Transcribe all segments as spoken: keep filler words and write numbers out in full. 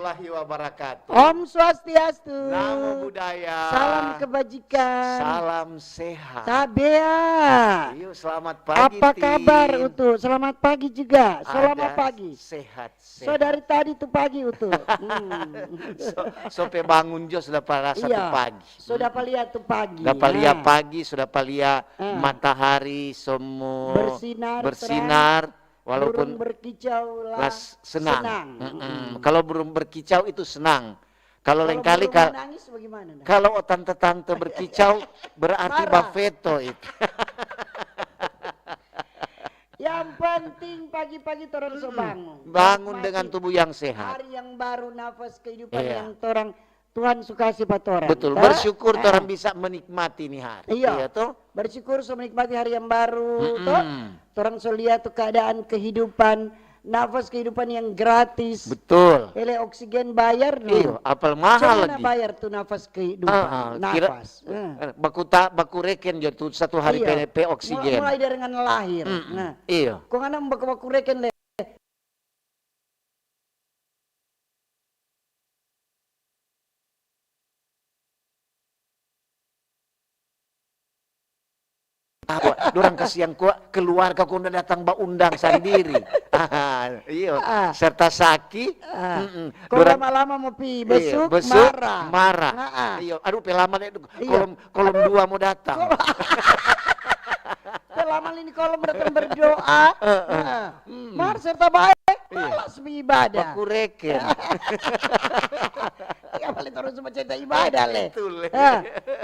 Warahmatullahi wabarakatuh. Om Swastiastu. Namo Buddhaya. Salam kebajikan. Salam sehat. Tabea. Iyo, selamat pagi, Apa kabar, Utu? Selamat pagi juga. Selamat pagi. Sehat, sehat. So dari tadi tu pagi, Utu. Hmm. So, so pe bangun jo sudah pa rasa tu pagi. Sudah pa lia tu pagi. Sudah pa lia pagi, sudah pa lia matahari, semua bersinar, bersinar, terang. Walaupun burung berkicau lah senang. Senang. Mm-mm. Kalau burung berkicau itu senang. Kalau lengkali burung menangis bagaimana? Kalau tante-tante berkicau, berarti marah. Bafeto itu. Yang penting pagi-pagi torang so bangun. Bangun dengan tubuh yang sehat. Hari yang baru, nafas kehidupan yang torang Tuhan su kasi pa torang. Betul, bersyukur torang bisa menikmati ni hari. Iya. Iya to? Bersyukur so menikmati hari yang baru to. Torang so lia tu keadaan kehidupan, nafas kehidupan yang gratis. Betul. Ele oksigen bayar no. Iyo, apal mahal lagi. Cuma bayar tu nafas kehidupan, nafas. Eh, baku ta-, baku reken jo tu satu hari pe, pe oksigen. Mulai, mulai dari ngana lahir. Nah, iyo. Kong ngana baku-baku reken le. Apa? Dorang kasiang kwa keluarga kong da datang baundang sandiri. Ah, iyo. Serta saki. Kong lama-lama mo pi besuk, marah. Marah. Iyo. Aduh, pe lama le, kolom, kolom dua mo datang. Pe lama le ni kolom datang berdoa. Mar serta bae, malas pi ibadah. Baku reken. Ya, paling torang cuma cerita ibadah le. Betul le. Nah,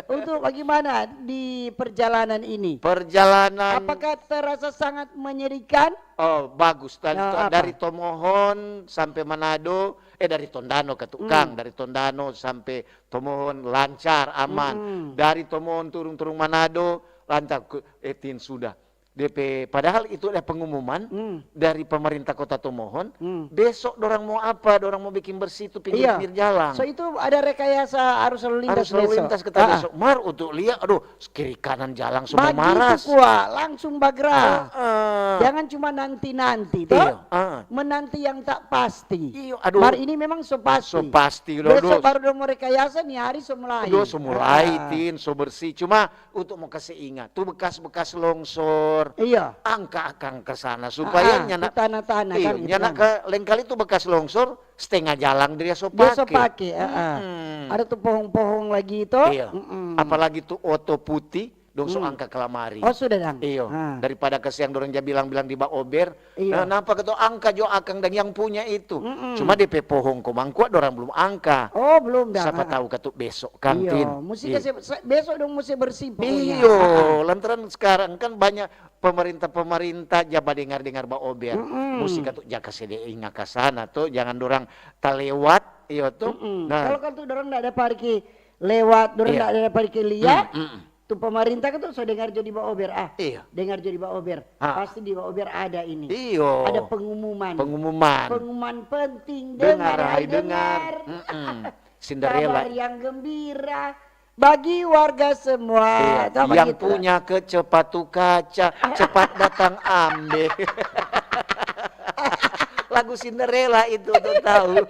untuk bagaimana di perjalanan ini? Perjalanan. Apakah terasa sangat menyedihkan? Oh, bagus. Dari Tomohon sampe Manado, eh, dari Tondano ka tukang, dari Tondano sampe Tomohon lancar, aman. Dari Tomohon turung-turung Manado, lancar. Eh, tin sudah. Depe, padahal itu ada pengumuman dari pemerintah Kota Tomohon, besok dorang mo apa, dorang mo bikin bersih tu pinggir-pinggir jalang. So, itu ada rekayasa arus lalu lintas besok. Arus lalu lintas kata besok. Mar, untuk lia, aduh, kiri kanan jalang semua maras. Bagitu kwa, langsung bagra. Jangan cuma nanti-nanti, to. Iyo, menanti yang tak pasti. Iyo, aduh. Mar ini memang so pasti. So pasti, besok baru dong mo rekayasa, ni hari so mulai. Udah so mulai, tin, so bersih. Cuma untuk mo kase inga, tu bekas-bekas longsor, iya, angka akang ka sana supaya nyanda, tanah-tanah, iyo, kan, gitu nyanda kan. Ka, lengkali tu bekas longsor, stenga jalang dia so pake. Dia so pake, heeh. Ada tu pohong-pohong lagi to. Iya. Apalagi tu oto putih, dong so angka kalamari. Oh, sudah dang. Iyo, daripada kasiang dorang ja bilang-bilang di baober, iya. Nah, napa katu angka jo akang dang yang punya itu. Cuma depe pohong komang kuat dorang belum angka. Oh, belum dang. Sapa tahu katu besok kan, tin. Iyo, musti kase, besok dong musti bersih pokoknya. Iyo, lantaran sekarang kan banyak pemerintah-pemerintah ja badengar-dengar baober. Musti katu ja kase de inga ka sana to, jangan dorang talewat, iyo to. Nah. Kalau katu dorang nda ada parki lewat, dorang nda ada parki lia, tu pemerintah kan tu so dengar jo di baober, ah. Iya. Dengar jo di baober. Pasti di baober ada ini. Iyo. Ada pengumuman. Pengumuman. Pengumuman penting. Dengar, dengar, hai, hai, dengar. Dengar. Cinderella. Kabar yang gembira bagi warga semua. Iya. Yang punya ke sepatu kaca, cepat datang ambe. Lagu Cinderella itu, tu tahu.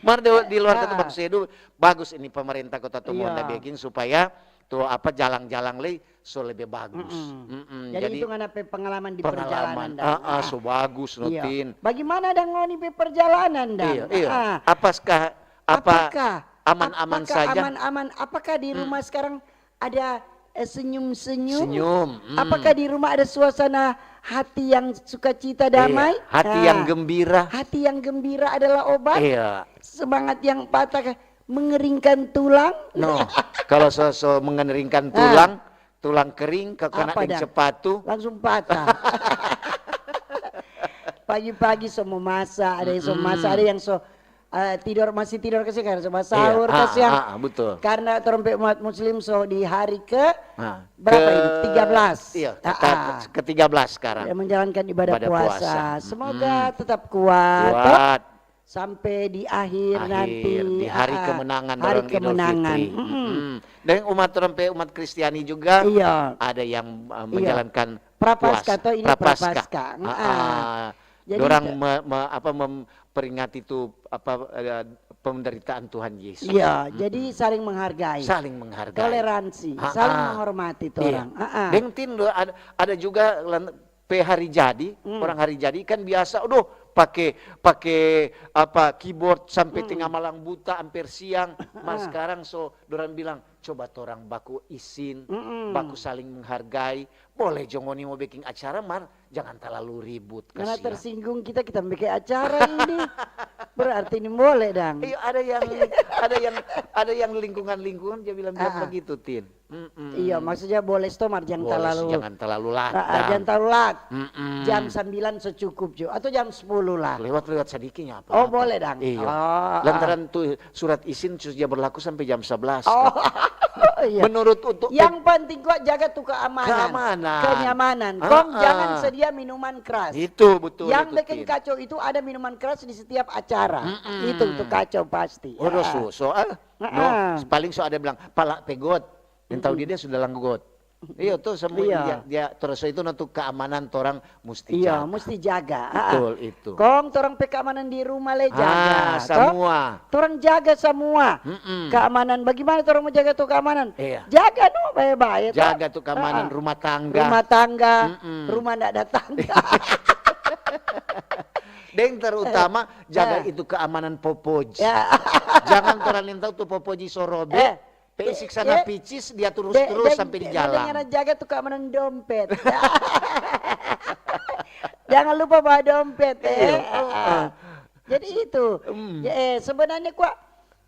Mar di, di luar kata Bang Sedu, bagus ini pemerintah Kota Tomohon da beking supaya tu apa, jalang-jalang lei so lebe bagus. Jadi, jadi itu ngana pe pengalaman di perjalanan, dang. Ah, so bagus, no, tin. Bagaimana dang ngoni pe perjalanan, dang? Iya, iya. Apakah, apa aman-aman saja? Apakah aman-aman? Apakah di rumah sekarang ada, eh, senyum-senyum? Senyum. Apakah di rumah ada suasana hati yang sukacita, damai? Iya, hati yang gembira. Hati yang gembira adalah obat. Iya. Semangat yang patah mengeringkan tulang. No, kalau so, so mengeringkan tulang, tulang kering, kau kena deng sepatu. Langsung patah. Pagi-pagi so mo masa, ada yang so masa, ada yang so, eh, tidor, masih tidor kasiang, karena so basahur kasiang. Iya, ah, ah, betul. Karena torang pe umat muslim so di hari ke berapa ini? Tiga belas. Iya, ke tiga belas sekarang. Ya, menjalankan ibadah puasa. Semoga tetap kuat, toh. Kuat. Sampe di akhir nanti, di hari kemenangan, hari kemenangan. Idul Fitri. Dan umat, torang pe umat Kristiani juga ada yang, eh, menjalankan Prapaskah, toh, ini Prapaskah. Jadi dorang me-, me-, apa, memperingati tu, apa, eh, penderitaan Tuhan Yesus. Iya, jadi saling menghargai. Saling menghargai. Toleransi, saling menghormati orang. Deng Tin, ada, ada juga pe hari jadi, orang hari jadi kan biasa, aduh, pake, pake apa, keyboard sampe tenga malam buta, amper siang. Mar skarang so dorang bilang, coba torang baku isin, baku saling menghargai. Boleh jo ngoni mo beking acara, mar jangan talalu ribut, kasiang. Karena tersinggung kita, kita bikin acara ini. Berarti ini boleh dang. Iya, ada yang, ada yang, ada yang lingkungan-lingkungan dia bilang, bilang begitu, Tin. Iya, maksudnya boleh sto, mar jang talalu, jangan talalu lat, jangan talalu lat. Jam sambilan so cukup jo, atau jam sepuluh lah. Lewat-lewat sadiki apa? Oh, boleh dang. Iya. Lantaran tu surat isin cus ja berlaku sampe jam sebelas. Oh, iya. Menurut untuk yang penting kok jaga tu keamanan, kenyamanan. Kong jangan sedia minuman keras. Itu betul. Yang bikin kacau itu ada minuman keras di setiap acara. Itu tu kacau pasti. Oh, soal No, paling so ada bilang, "Pala pegot." Yang tahu dia, dia sudah langgot. Iyo, tuh semua dia, dia terus itu, nah, tuh keamanan torang musti jaga. Iya, musti jaga. Betul itu. Kong torang pe keamanan di rumah le jaga. Ah, semua. Torang jaga semua. Keamanan, bagaimana torang mau jaga tuh keamanan? Iya. Jaga no, bae-bae. Jaga tuh keamanan rumah tangga. Rumah tangga, rumah ndak ada tangga. Deng terutama jaga itu keamanan popoji. Ya. Jangan torang nintau tu popoji so robe, pe isi sana picis, dia turus-turus sampe di jalang. Deng jaga tu keamanan dompet. Jangan lupa bawa dompet, eh. Jadi itu. Ya, eh, sebenarnya kwa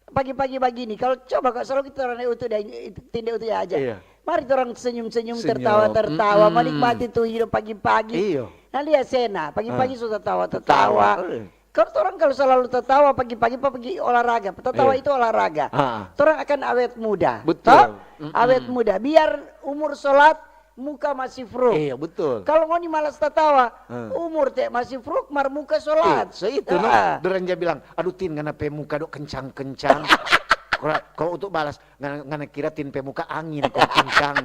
pagi-pagi bagini, kalau coba kwa selalu kita orang utu dai, tinde utu ya aja. Iya. Mari torang senyum-senyum, tertawa-tertawa, menikmati tu hidup pagi-pagi. Iyo. Nah, lia sena, pagi-pagi so tatawa-tatawa. Kalo torang kalo salalu tatawa pagi-pagi, pa pagi olahraga, tatawa itu olahraga. Torang akan awet muda. Betul. Awet muda. Biar umur solat, muka masih fruk. Iya, betul. Kalo ngoni malas tatawa, umur te masih fruk, mar muka solat. So itu, no. Dorang ja bilang, "Aduh, Tin, ngana pe muka do kencang-kencang." Kalo untuk balas, Ngana, ngana kira Tin pe muka angin kong kencang.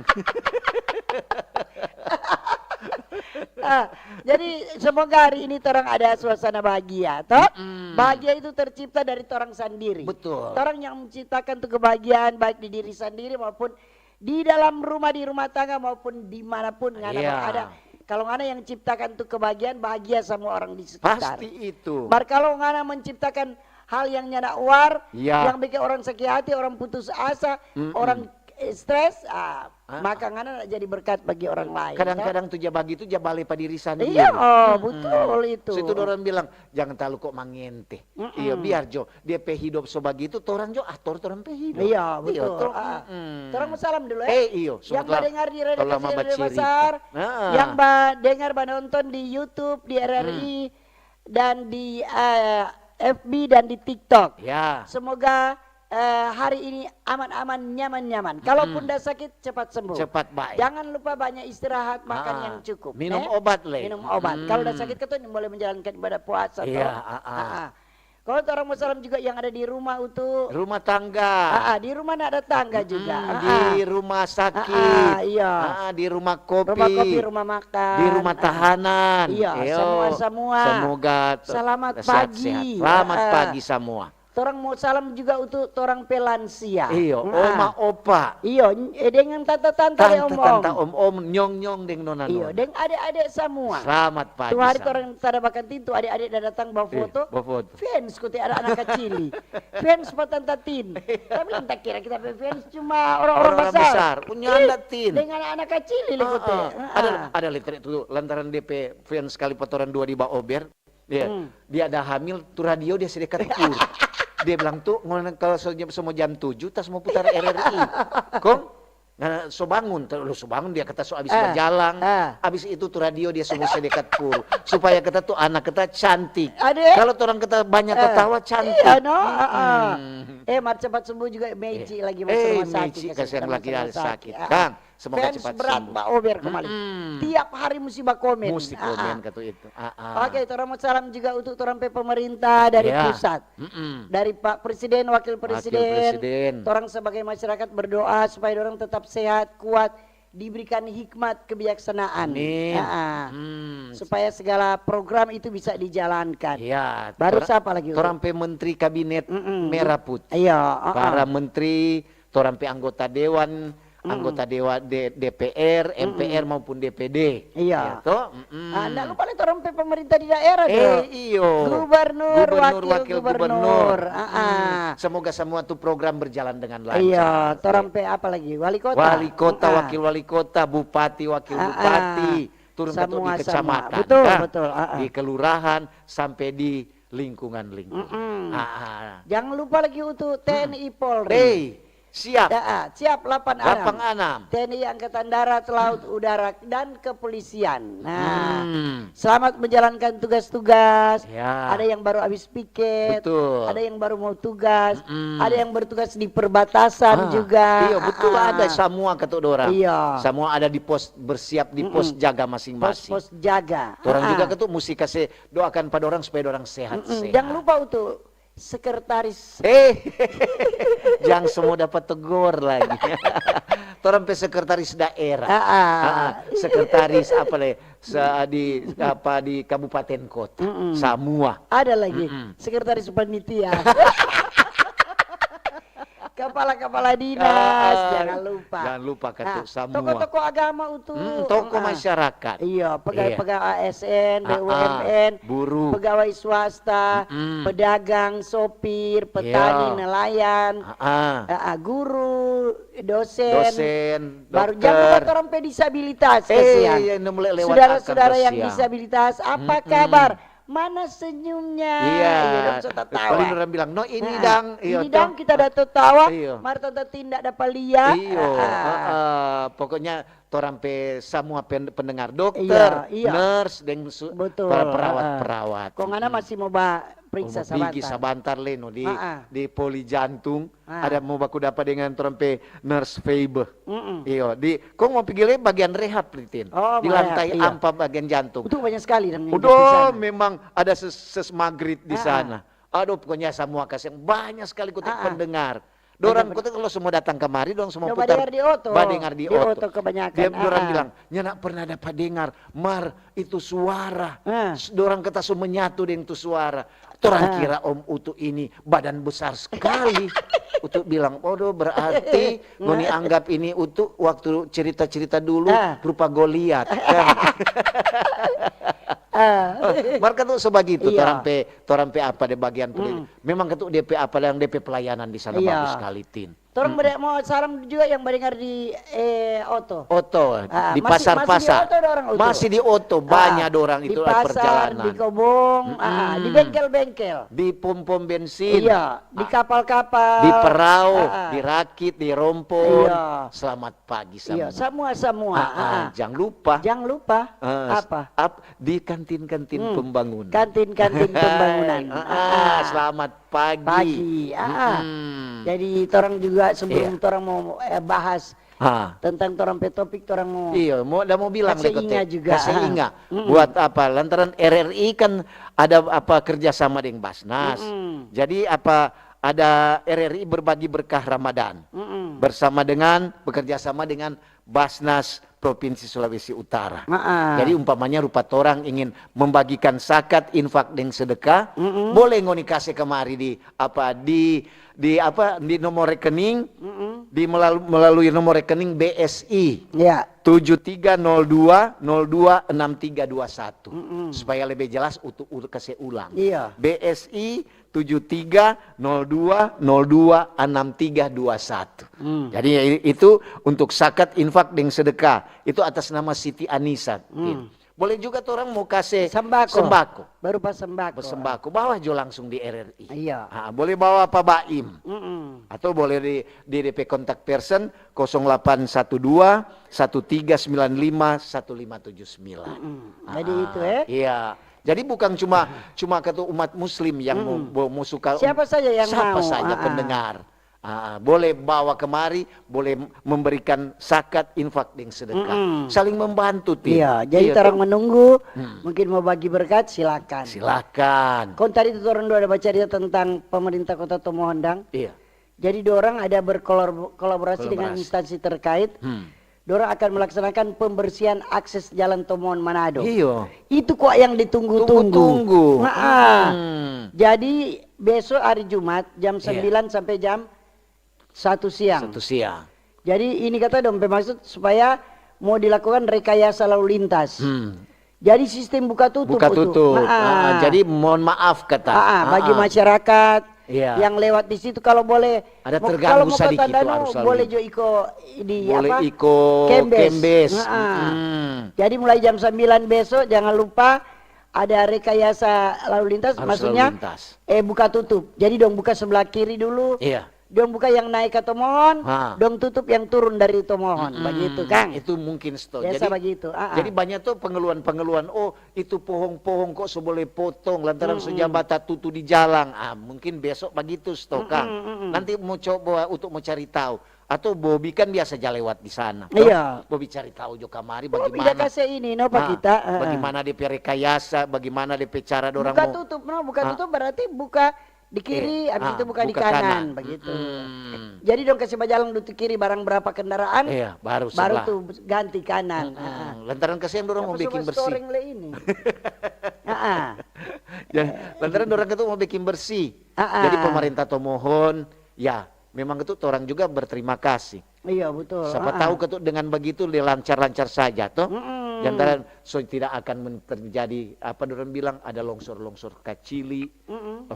Ah, jadi semoga hari ini torang ada suasana bahagia, toh? Bahagia itu tercipta dari torang sandiri. Betul. Torang yang menciptakan tu kebahagiaan baik di diri sandiri maupun di dalam rumah, di rumah tangga maupun dimanapun ngana berada. Kalau ngana yang ciptakan tu kebahagiaan, bahagia samua orang di sekitar. Pasti itu. Mar kalau ngana menciptakan hal yang nyanda war, yang bikin orang sakit hati, orang putus asa, orang stres, ah, maka ngana nda jadi berkat bagi orang lain. Kadang-kadang tu ja bagitu, ja bale pa diri sandiri. Iya, oh, betul itu. So itu dorang bilang, "Jangan talalu kok mangente." Iya, biar jo dia pe hidup so bagitu, torang jo ator torang pe hidup. Iya, betul. Torang mo salam dulu, eh. Eh, iyo, yang badengar di Radio Kasih Besar, yang badengar, banonton di YouTube, di R R I, dan di, eh, F B dan di TikTok. Ya. Semoga, eh, hari ini aman-aman, nyaman-nyaman. Kalaupun da sakit, cepat sembuh. Cepat bae. Jangan lupa banyak istirahat, makan yang cukup. Minum obat, le. Minum obat. Kalau da sakit, katong boleh menjalankan ibadah puasa, toh. Iya. Kalau torang mo salam juga yang ada di rumah, untuk rumah tangga. Ah, di rumah nda ada tangga juga. Di rumah sakit. Iya. Ah, di rumah kopi. Rumah kopi, rumah makan. Di rumah tahanan. Iya, semua, semua. Semoga selamat pagi. Selamat pagi semua. Torang mo salam juga untuk torang pe lansia. Iyo, oma, opa. Iyo, eh, dengan tanta-tanta, om-om. Tanta, om-om, nyong-nyong deng nona-nona. Iyo, deng ade-ade semua. Selamat pagi. Tu hari torang tada bakantin tu ade-ade da datang bawa foto. Bawa foto. Fans, kote ada anak kacili. Fans pa tanta Tin. Tapi lanta kira kita pe fans cuma orang-orang besar. Orang-orang besar. Nyanda, Tin. Deng anak-anak kacili le kote. Ada, ada le tu lantaran depe fans kali pa torang dua di Baober. Dia ada hamil, tu radio dia se dekat pur. Dia bilang, "Tu, ngoni kalo so, so mo jam tujuh, tas mo putar R R I." Kong, ngana so bangun, terus so bangun, dia kata so abis bajalang. Abis itu tu radio dia so mo se dekat pur. Supaya kata tu anak kata cantik. Kalo torang kata banyak tatawa, cantik. Iya, no? Eh, mar cepat sembuh juga Meici lagi masuk rumah sakit. Kasiang lagi ada sakit. Kang, semoga cepat sembuh. Fans berat Baober kembali. Tiap hari musti bakomen. Musti komen katu itu. Oke, torang mo salam juga untuk torang pe pemerintah dari pusat. Dari Pak Presiden, Wakil Presiden. Torang sebagai masyarakat berdoa supaya dorang tetap sehat, kuat, diberikan hikmat kebijaksanaan. Amin. Ah, ah. Hmm. Supaya segala program itu bisa dijalankan. Ya, Baru tora- siapa lagi, Utu? Torang pe menteri kabinet Mm-mm. merah putih. Iya, ah, ah. Para menteri, torang pe anggota dewan, anggota dewan D- D P R, M P R maupun D P D. Iya. Ya, toh? Mm-mm. Ah, ndak lupa lagi torang pe pemerintah di daerah, Eh, Bro. iyo. Gubernur, Gubernur, wakil gubernur. Ah, ah. Hmm. Semoga semua tu program berjalan dengan lancar. Iya, torang Ya. pe apa lagi? Wali kota. Wali kota, Ah, ah. wakil wali kota, bupati, wakil Ah, ah. bupati, turun ke tu di Semua, semua. kecamatan, Betul, ah, betul. Ah, ah. Di kelurahan sampai di lingkungan-lingkungan. Mm-mm. Ah, ah. Jangan lupa lagi untuk T N I Polri. Hei, siap. Ya, ah, siap delapan enam. Delapan enam. T N I Angkatan Darat, Laut, Udara, dan Kepolisian. Nah, Hmm. selamat menjalankan tugas-tugas. Ya. Ada yang baru habis piket, Betul. Ada yang baru mau tugas, Mm-mm. Ada yang bertugas di perbatasan Ah, juga. Iya, betul, Ah, ada ah. Semua katu dorang. Iya. Semua ada di pos, bersiap di pos Mm-mm. jaga masing-masing. Pos-pos jaga. Dorang Ah, juga ah. katu musti kase doakan pa dorang supaya dorang Mm-mm. sehat-sehat. Jangan lupa untuk sekretaris. Eh, jangan semua dapat tegur lagi. Torang pe sekretaris daerah. Ah, ah. Ah, ah. Sekretaris apa le? Se- di apa di kabupaten kota. Mm-mm. Semua. Ada lagi Mm-mm. sekretaris panitia. Kepala-kepala dinas, Ah, jangan lupa. Jangan lupa katu Nah, semua. Tokoh-tokoh agama itu. Mm, tokoh Ah. masyarakat. Iya, pegawai, Iya. pegawai A S N, Ah, ah. B U M N, Buruh. Pegawai swasta, Mm-mm. Pedagang, sopir, petani, Iya. nelayan, Ah, ah. ah, ah, guru, dosen. Dosen, Baru jangan lupa dokter. Torang pe disabilitas, Eh, kasihan. iya, ini mulai lewat Saudara-saudara akar, yang kasihan. Disabilitas, apa Mm-mm. kabar? Mana senyumnya? Iya. Iya, dong, so tatawa. Paling orang bilang, "No, ini Ah, dang." Iya, ini toh. dang kita ada tertawa, Iya. mar tanta tindak dapa lia. Iyo, Ah, ah. heeh. Pokoknya torang pe semua pen- pendengar dokter, Iya, iya. Nurse, deng su- Betul, para ah, ah. perawat-perawat. Kong ngana Mm-mm. masih mo ba periksa Mo pigi sabantar. Sabantar le no di, Ah, ah. di poli jantung. Ah. Ada mo baku dapa dengan torang pe Nurse Febe. Mm-mm. Iyo, di kong mo pigi le bagian rehab, Litin. Oh, Di mo lantai rehab, iya. Ampa bagian jantung. Itu banyak sekali dang yang Udah, di sana. Memang ada ses, ses magrit di Ah, ah. Sana. Aduh, pokoknya semua kasih banyak sekali kote Ah, ah. Pendengar. Dorang Benar, kote kalau semua datang kamari, dong semua No, putar. Badengar di oto. Badengar di Di oto. Oto kebanyakan. Dia dorang Ah, ah. Bilang, "Nyanda pernah dapa dengar, mar itu suara." Ah. S- Dorang kata so menyatu deng tu suara. Torang Ah. Kira Om Utu ini badan besar sekali. Utu bilang, "Waduh, berarti ngoni anggap ini Utu waktu cerita-cerita dulu Ah. rupa Goliat." Kan? Ah. Mar katu so bagitu, Iya. Torang pe, torang pe apa de bagian pe. Mm. Memang katu de pe apa yang de pe pelayanan di sana Iya. Bagus sekali, Tin. Torang bade mo salam juga yang badengar di, eh, oto. Oto, Ah, di masih, masih di pasar-pasar. oto dorang, oto. Masih di oto, banyak Ah, dorang di itu pasar, perjalanan. Di kobong, ah, di Mm-mm. bengkel-bengkel. Di pom-pom bensin. Iya, di Ah, kapal-kapal. Di perau, Ah, ah. Di rakit, di rompon. Iya. Selamat pagi semua. Iya, semua, semua. Ah, ah, Ah, ah. Jangan lupa. Jangan lupa. Eh, Apa? Ap, di kantin-kantin Hmm. pembangunan. Kantin-kantin pembangunan. Ah, Ah, ah. Selamat pagi. Pagi. Ah, ah. Mm-mm. Jadi torang juga sebelum Iya. Torang mau, eh, bahas Ah. Tentang torang pe topik, torang mo Iya, mau, da mau bilang kase deko inga te, juga, kase ha. Inga. Mm-mm. Buat apa? Lantaran R R I kan ada apa kerjasama deng Basnas. Mm-mm. Jadi apa ada R R I berbagi berkah Ramadan Mm-mm. bersama dengan bekerja sama dengan Basnas Provinsi Sulawesi Utara. Ah, ah. Jadi umpamanya rupa torang ingin membagikan zakat, infak deng sedekah, Mm-mm. boleh ngoni kase kemari di apa di di apa di nomor rekening Mm-mm. di melalu- melalui nomor rekening B S I Ya. tujuh tiga nol dua nol dua enam tiga dua satu. Mm-mm. Supaya lebih jelas utu utu kase ulang. Iya. B S I tujuh tiga nol dua nol dua enam tiga dua satu. Hmm. Jadi i- itu untuk zakat, infak deng sedekah. Itu atas nama Siti Anisa. Hmm. Boleh juga torang mau kase Sembako. Sembako. Berupa sembako. Bersembako, bawa jo langsung di R R I. Iya. Ah, boleh bawa pa Baim. Mm-mm. Atau boleh di, di D P kontak person kosong delapan satu dua satu tiga sembilan lima satu lima tujuh sembilan. Mm-mm. Ah, Jadi itu, eh. Iya. Jadi bukan cuma cuma kata umat muslim yang mau, Mm-mm. mau, mau suka Siapa saja yang siapa mau, saja ah, ah. Pendengar. Ah, boleh bawa kemari, boleh memberikan zakat, infak, dan sedekah. Mm-mm. Saling membantu, Tin. Iya, jadi Iya, torang tuh. Menunggu, Hmm. Mungkin mau bagi berkat, silakan. Silakan. Kong tadi tu torang dua ada bacarita tentang pemerintah Kota Tomohon dang. Iya. Jadi dorang ada berkolaborasi dengan Kolaborasi. Instansi terkait. Hmm. Dorang akan melaksanakan pembersihan akses jalan Tomohon Manado. Iyo. Itu kwa yang ditunggu-tunggu. Tunggu-tunggu. Nah, ah. Hmm. Jadi, besok hari Jumat jam Iya. sembilan sampai jam satu siang. Satu siang. Jadi, ini kata dong pe maksud supaya mau dilakukan rekayasa lalu lintas. Hmm. Jadi, sistem buka tutup. Buka tutup. Nah, ah. Ah, jadi mohon maaf kata. Ah, ah, bagi Ah, ah. masyarakat Iya. yang lewat di situ, kalau boleh, Ada mo-, terganggu kalau mau ke sadiki tu Tandano, arus lalu boleh lintas. jo iko di Boleh apa, iko Kembes. Kembes. Nah, ah. Mm-mm. Jadi, mulai jam sembilan besok, jangan lupa ada rekayasa lalu lintas, Arus maksudnya, lalu lintas. eh, buka tutup. Jadi, dong buka sebelah kiri dulu, Iya. dong buka yang naik ke Tomohon, Ha. dong tutup yang turun dari Tomohon, Mm-mm. begitu, Kang. Itu mungkin, sto. Biasa Jadi, begitu, ah, ah. jadi banyak tuh pengeluhan-pengeluhan, "Oh, itu pohong-pohong kok so boleh potong lantaran so Mm-mm. jamba tatutu di jalang." Ah, mungkin besok begitu, sto, Mm-mm, Kang. mm-mm. Nanti mau coba untuk mau cari tahu. Atau Bobi kan biasa ja lewat di sana, toh? Iya. Bobi cari tahu jo kamari Bobi da bagaimana. kase ini, no, pa Ah, kita, eh, eh. bagaimana dia pe rekayasa, bagaimana dia pe cara dorang Buka mau tutup, no, buka Ah. tutup berarti buka di kiri, Eh, habis ah, itu buka di buka kanan, kanan. begitu. Mm-mm. Jadi dong kase bajalang dulu tu kiri, barang berapa kendaraan, Iya, baru baru sebelah. tu ganti kanan. Mm-mm. Ah. Lantaran kasihan dorang mau Apa bikin semua bersih. storing le ini? Ah, ah. Ya, lantaran dorang itu mau bikin bersih. Ah, Jadi ah. pemerintah Tomohon, ya, memang itu orang juga berterima kasih. Iya, betul. Siapa Ah, tahu ah. ketu dengan begitu dia lancar-lancar saja, toh. Mm-mm. Lantaran so tidak akan men-, terjadi, apa dorang bilang, ada longsor-longsor kacili, Mm-mm.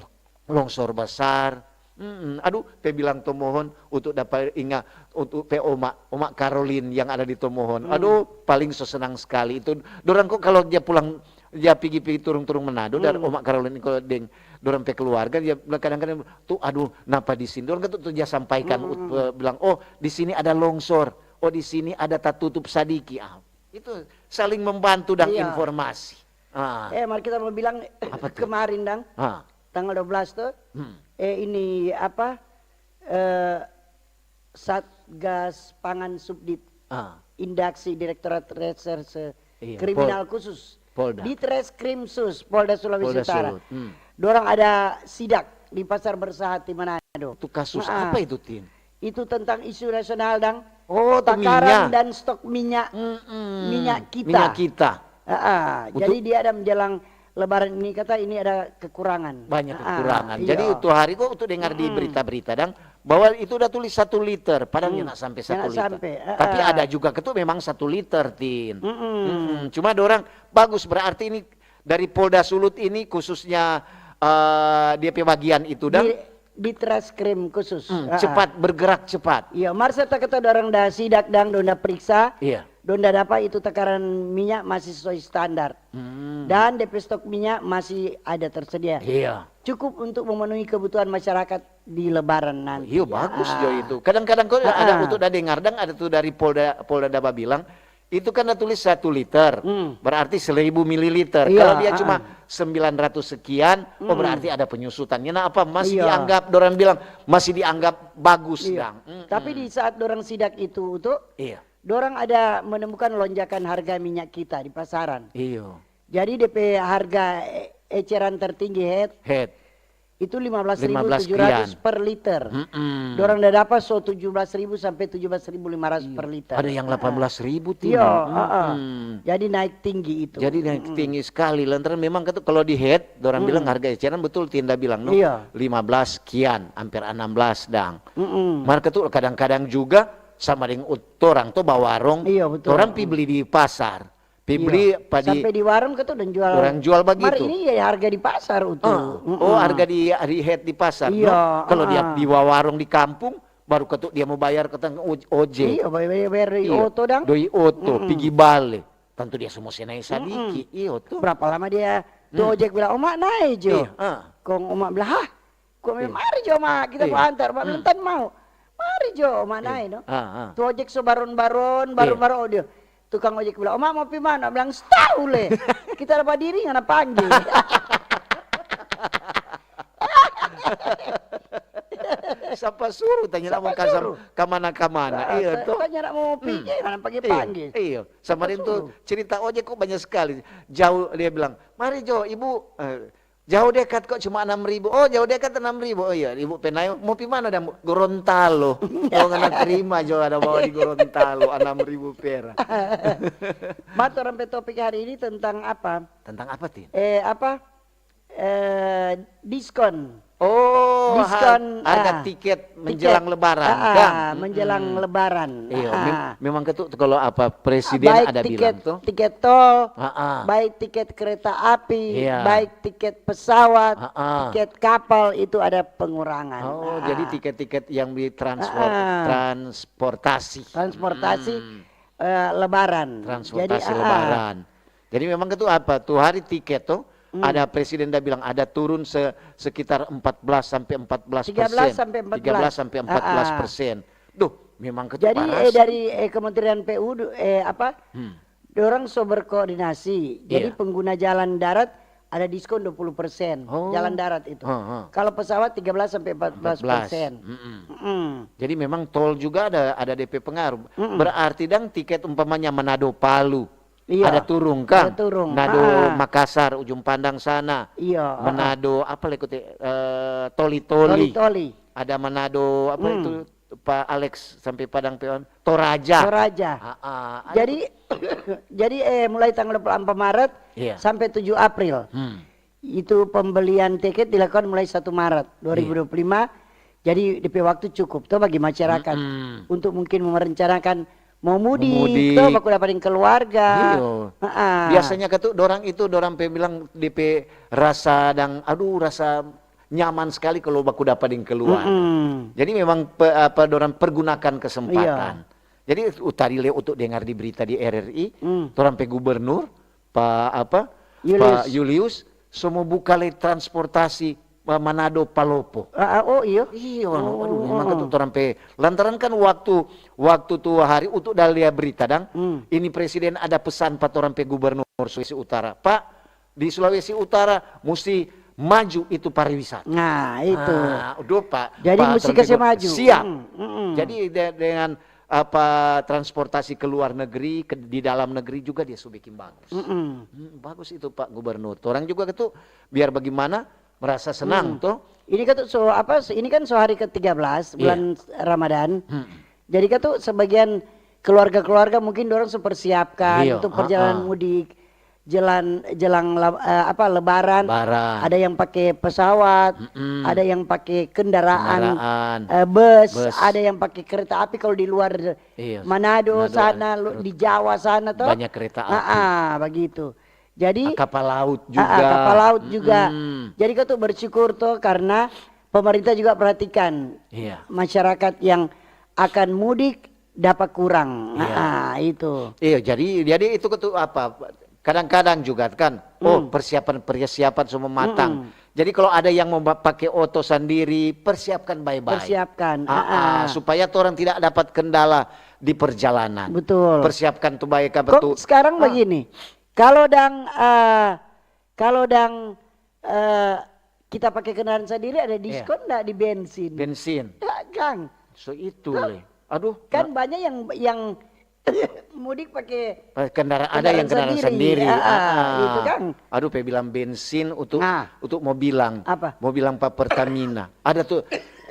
longsor besar. Mm-mm. Aduh, pe bilang Tomohon untuk dapat inga, untuk pe oma, oma Karolin yang ada di Tomohon. Hmm. Aduh, paling so senang sekali itu. Dorang kok kalau dia pulang, dia pigi-pigi turung-turung Manado, dan Hmm. oma Karolin iko deng dorang pe keluarga, dia bilang kadang-kadang, "Tuh, aduh, napa di sini?" Dorang kan tuh, tuh dia sampaikan, Hmm, hmm, ut-, hmm. eh, bilang, "Oh, di sini ada longsor. Oh, di sini ada tatutup sadiki." Ah, itu saling membantu dan Iya. informasi. Ah. Eh, mar kita mau bilang Apa tuh? kemarin dang, Ah. tanggal dua belas tuh, Hmm. eh, ini apa, eh, Satgas Pangan Subdit, Ah. Indaksi Direktorat Reserse Iya, Kriminal Pol-, Khusus, Polda. Ditreskrimsus Polda Sulawesi Polda Utara. Sulut, hmm. Dorang ada sidak di Pasar Bersahabat di Manado. Itu kasus Ah. apa itu, Tin? Itu tentang isu nasional dang. Oh, tu Takaran minyak. dan stok minyak, Mm-mm. minyak kita. Minyak kita. Ah, ah. Untuk Jadi dia ada menjelang Lebaran ini, kata ini ada kekurangan. Banyak Ah, kekurangan. iya. Jadi tu hari ko tu dengar di Mm-mm. berita-berita dang, bahwa itu udah tulis satu liter, padahal Hmm. nyanda sampe satu Nyanda liter. sampe, ah, Tapi ah. ada juga ketu memang satu liter, Tin. Mm-mm. Mm-mm. Cuma dorang bagus, berarti ini dari Polda Sulut ini khususnya, eh, dia pe bagian itu dang. Di, di Treskrim khusus. Hmm, Ah, ah. cepat, bergerak cepat. Iya, mar serta kata dorang da sidak dang, dong da periksa, Iya. dong da dapa itu takaran minyak masih sesuai standar. Hmm. Dan depe stok minyak masih ada tersedia. Iya. Cukup untuk memenuhi kebutuhan masyarakat di Lebaran nanti. Iyo, Ya. bagus jo Ah. itu. Kadang-kadang kau Ah, ada ah. untuk da dengar, dang ada tu dari Polda, Polda da babilang, itu kan da tulis satu liter, Hmm. berarti seribu mililiter. Iya, Kalau dia ah, cuma ah. sembilan ratus sekian, oh, Mm-mm. berarti ada penyusutannya. Nah, apa masih Iya. dianggap, dorang bilang masih dianggap bagus, Iya. dang. Mm-mm. Tapi di saat dorang sidak itu, tu, Iya. dorang ada menemukan lonjakan harga minyak kita di pasaran. Iyo. Jadi, depe harga e-, eceran tertinggi, head, Head. itu lima belas ribu tujuh ratus Lima belas sekian. per liter. Mm-mm. Dorang da dapa so tujuh belas ribu sampe tujuh belas ribu lima ratus Iya. per liter. Ada yang Ah. delapan belas ribu, Tin. Iya, Mm-mm. ah, ah. Jadi naik tinggi itu. Jadi naik Mm-mm. tinggi sekali. Lantaran memang katu, kalau di head, dorang Mm-mm. bilang harga eceran, betul Tin da bilang, no? Iya. Lima belas sekian, hampir enam belas dang. Mm-mm. Mar katu kadang-kadang juga sama deng ut-, torang to bawarong, Iya, betul. torang pi Mm. beli di pasar. Pi Iya. beli pa di Sampe di warung katu dong jual. Orang jual Mar bagitu. ini ya harga di pasar, utu. Ah. Mm-mm. Oh, harga di, di head di pasar, Iya, no? Kalau dia ah. di warung di kampung, baru katu dia mau bayar kata oj-, ojek. Iya, bayar, bayar, bayar doi Iya. oto dang. Doi oto, Mm-mm. pigi bale. Tantu dia semua senai sadiki. Mm-mm. Iyo, tu. Berapa lama dia, tu Hmm. ojek bilang, "Oma, nae jo." Iya, ah. Kong oma bilang, "Hah?" Kong Iya. "Mari jo, Oma, kita Iya. mau antar." Oma bilang, Hmm. "Tan mau." "Mari jo, Oma, Iya. nae, no." Ah, ah. Tu ojek so baron-baron, Iya. baron-baron, oh, dia. Tukang ojek bilang, "Oma, mau pi mana?" Bilang, "Stau le. Kita ada badiri, ngana panggil." Sapa suruh tanya Sapa nak mau kasam suruh? Kamana-kamana? Ah, Iya, ta-, toh? tanya nak mau Hmm. pigi, ngana pagi-pagi. Iya, iya. Sama Sapa deng tu suruh? cerita ojek kok banyak sekali. Jauh dia bilang, "Mari jo, Ibu." Eh, Jauh dekat kok, cuma enam ribu. Oh, jauh dekat enam ribu. Oh iya, Ibu Penayo, mo pi mana dang? Gorontalo. Oh, ngana terima jo ada bawa di Gorontalo, enam ribu perak. Ma, torang pe topik hari ini tentang apa? Tentang apa, Tin? Eh, apa? Eh, diskon. Oh, Diskon, har-, harga ah, tiket menjelang tiket. Lebaran, Ah, ah, kan? menjelang Mm-mm. Lebaran. Iya, mem-, Ah. memang ketu kalau apa presiden Baik ada tiket, bilang tuh. tiket tol, Ah, ah. baik tiket kereta api, Iya. baik tiket pesawat, Ah, ah. tiket kapal itu ada pengurangan. Oh, Ah, jadi ah. tiket-tiket yang di transpor-, Ah, ah. transportasi. Transportasi, Mm. eh, Lebaran. Transportasi Jadi, ah, ah. Lebaran. Jadi memang itu apa? Tuh hari tiket tuh, Hmm. ada presiden dah bilang ada turun se-, sekitar empat belas sampai empat belas persen. Tiga belas sampai empat belas. Tiga belas sampai empat belas persen. Ah, ah. Duh, memang ketu Jadi, eh, paras. dari, eh, Kementerian P U du-, eh, apa? Hmm. Dorang so berkoordinasi. Jadi Iya. pengguna jalan darat ada diskon dua puluh persen. Oh. Jalan darat itu. Heeh. Kalau pesawat tiga belas sampai empat belas persen. Empat belas. Mm-mm. Mm-mm. Jadi memang tol juga ada, ada D P pengaruh. Mm-mm. Berarti dang tiket umpamanya Manado Palu. Iya. Ada turung, kang? Ada turung. Manado Ah. Makassar, Ujung Pandang sana. Iya, ah, ah. Manado, apa leko te-, eh, Toli-Toli. Toli-Toli. Ada Manado, apa Hmm. itu, Pak Alex, sampai Padang Peon? Toraja. Toraja. Ah, ah. Ada Jadi, tu- jadi, eh, mulai tanggal dua puluh empat Maret Iya. sampai tujuh April. Hmm. Itu pembelian tiket dilakukan mulai satu Maret dua ribu dua puluh lima. Iya. Jadi, D P waktu cukup to bagi masyarakat Mm-mm. untuk mungkin merencanakan mau mudik, Mudik. to, baku dapa deng keluarga. Iyo. Ha-ha. Biasanya katu dorang itu, dorang pe bilang D P rasa dang, aduh, rasa nyaman sekali kalau baku dapa deng keluarga. Mm-mm. Jadi memang pe-, apa, dorang pergunakan kesempatan. Iya. Jadi, u-, tadi le untuk dengar di berita di R R I, Hmm. torang pe gubernur, Pa apa, Julius. Pa Julius, so mo buka le transportasi, pa Manado Palopo. Ah, ah, oh, iyo? Iyo, Oh, aduh, memang oh. katu torang pe. Lantaran kan waktu, waktu tu hari untuk da lia berita dang, Hmm. ini presiden ada pesan pa torang pe gubernur Sulawesi Utara. Pak, di Sulawesi Utara musti maju itu pariwisata. Nah, itu. Ah, aduh, Pak, Jadi Pak musti Trump kase juga maju. siap. Hmm, mm-mm. Jadi de-, dengan apa, transportasi ke luar negeri, ke, di dalam negeri juga dia su bikin bagus. Mm-mm. Hmm, bagus itu, Pak Gubernur. Torang juga itu biar bagaimana merasa senang, Hmm. toh. Ini kan tuh so, apa, se-, ini kan so hari ketiga belas Iya. bulan Ramadan. Hmm. Jadi kan tuh sebagian keluarga-keluarga mungkin dorang su persiapkan Iya, untuk perjalanan ha-ha. mudik. Jelang, jelang la-, eh, apa, Lebaran, Lebaran. ada yang pake pesawat, Mm-mm. ada yang pake kendaraan, Kendaraan. eh, bus, Bus. ada yang pake kereta api kalau di luar Iya, Manado Manado sana, ada lu, kereta. di Jawa sana toh. Banyak kereta Ah, api. ah, begitu. Jadi, Ah, kapal laut ah, ah, juga. kapal laut juga. Mm-mm. Jadi, kau tuh bersyukur toh karena pemerintah juga perhatikan Iya. masyarakat yang akan mudik dapa kurang. Iya. Ah, ah, itu. Iya, jadi, jadi itu ketu-, apa, kadang-kadang juga kan, oh, Hmm. persiapan-persiapan semua matang. Mm-mm. Jadi kalau ada yang mau ba-, pake oto sandiri, persiapkan bae-bae. Persiapkan, Ah, ah, ah. supaya torang tidak dapat kendala di perjalanan. Betul. Persiapkan tu bae ka Kong betul. sekarang Ah. begini, kalau dang, eh, kalau dang, eh, kita pake kendaraan sandiri, ada Iya. diskon ndak di bensin? Bensin. Ya, kang. So itu Loh, le. Aduh, kan nggak banyak yang, yang mudik pake Eh, kendaraan, ada kendaraan yang kendaraan sendiri. sendiri. Ah, ah, Ah, ah. itu, kang. Aduh, pe bilang bensin untuk, Nah. untuk mo bilang. Apa? Mo bilang pa Pertamina. Ada tu,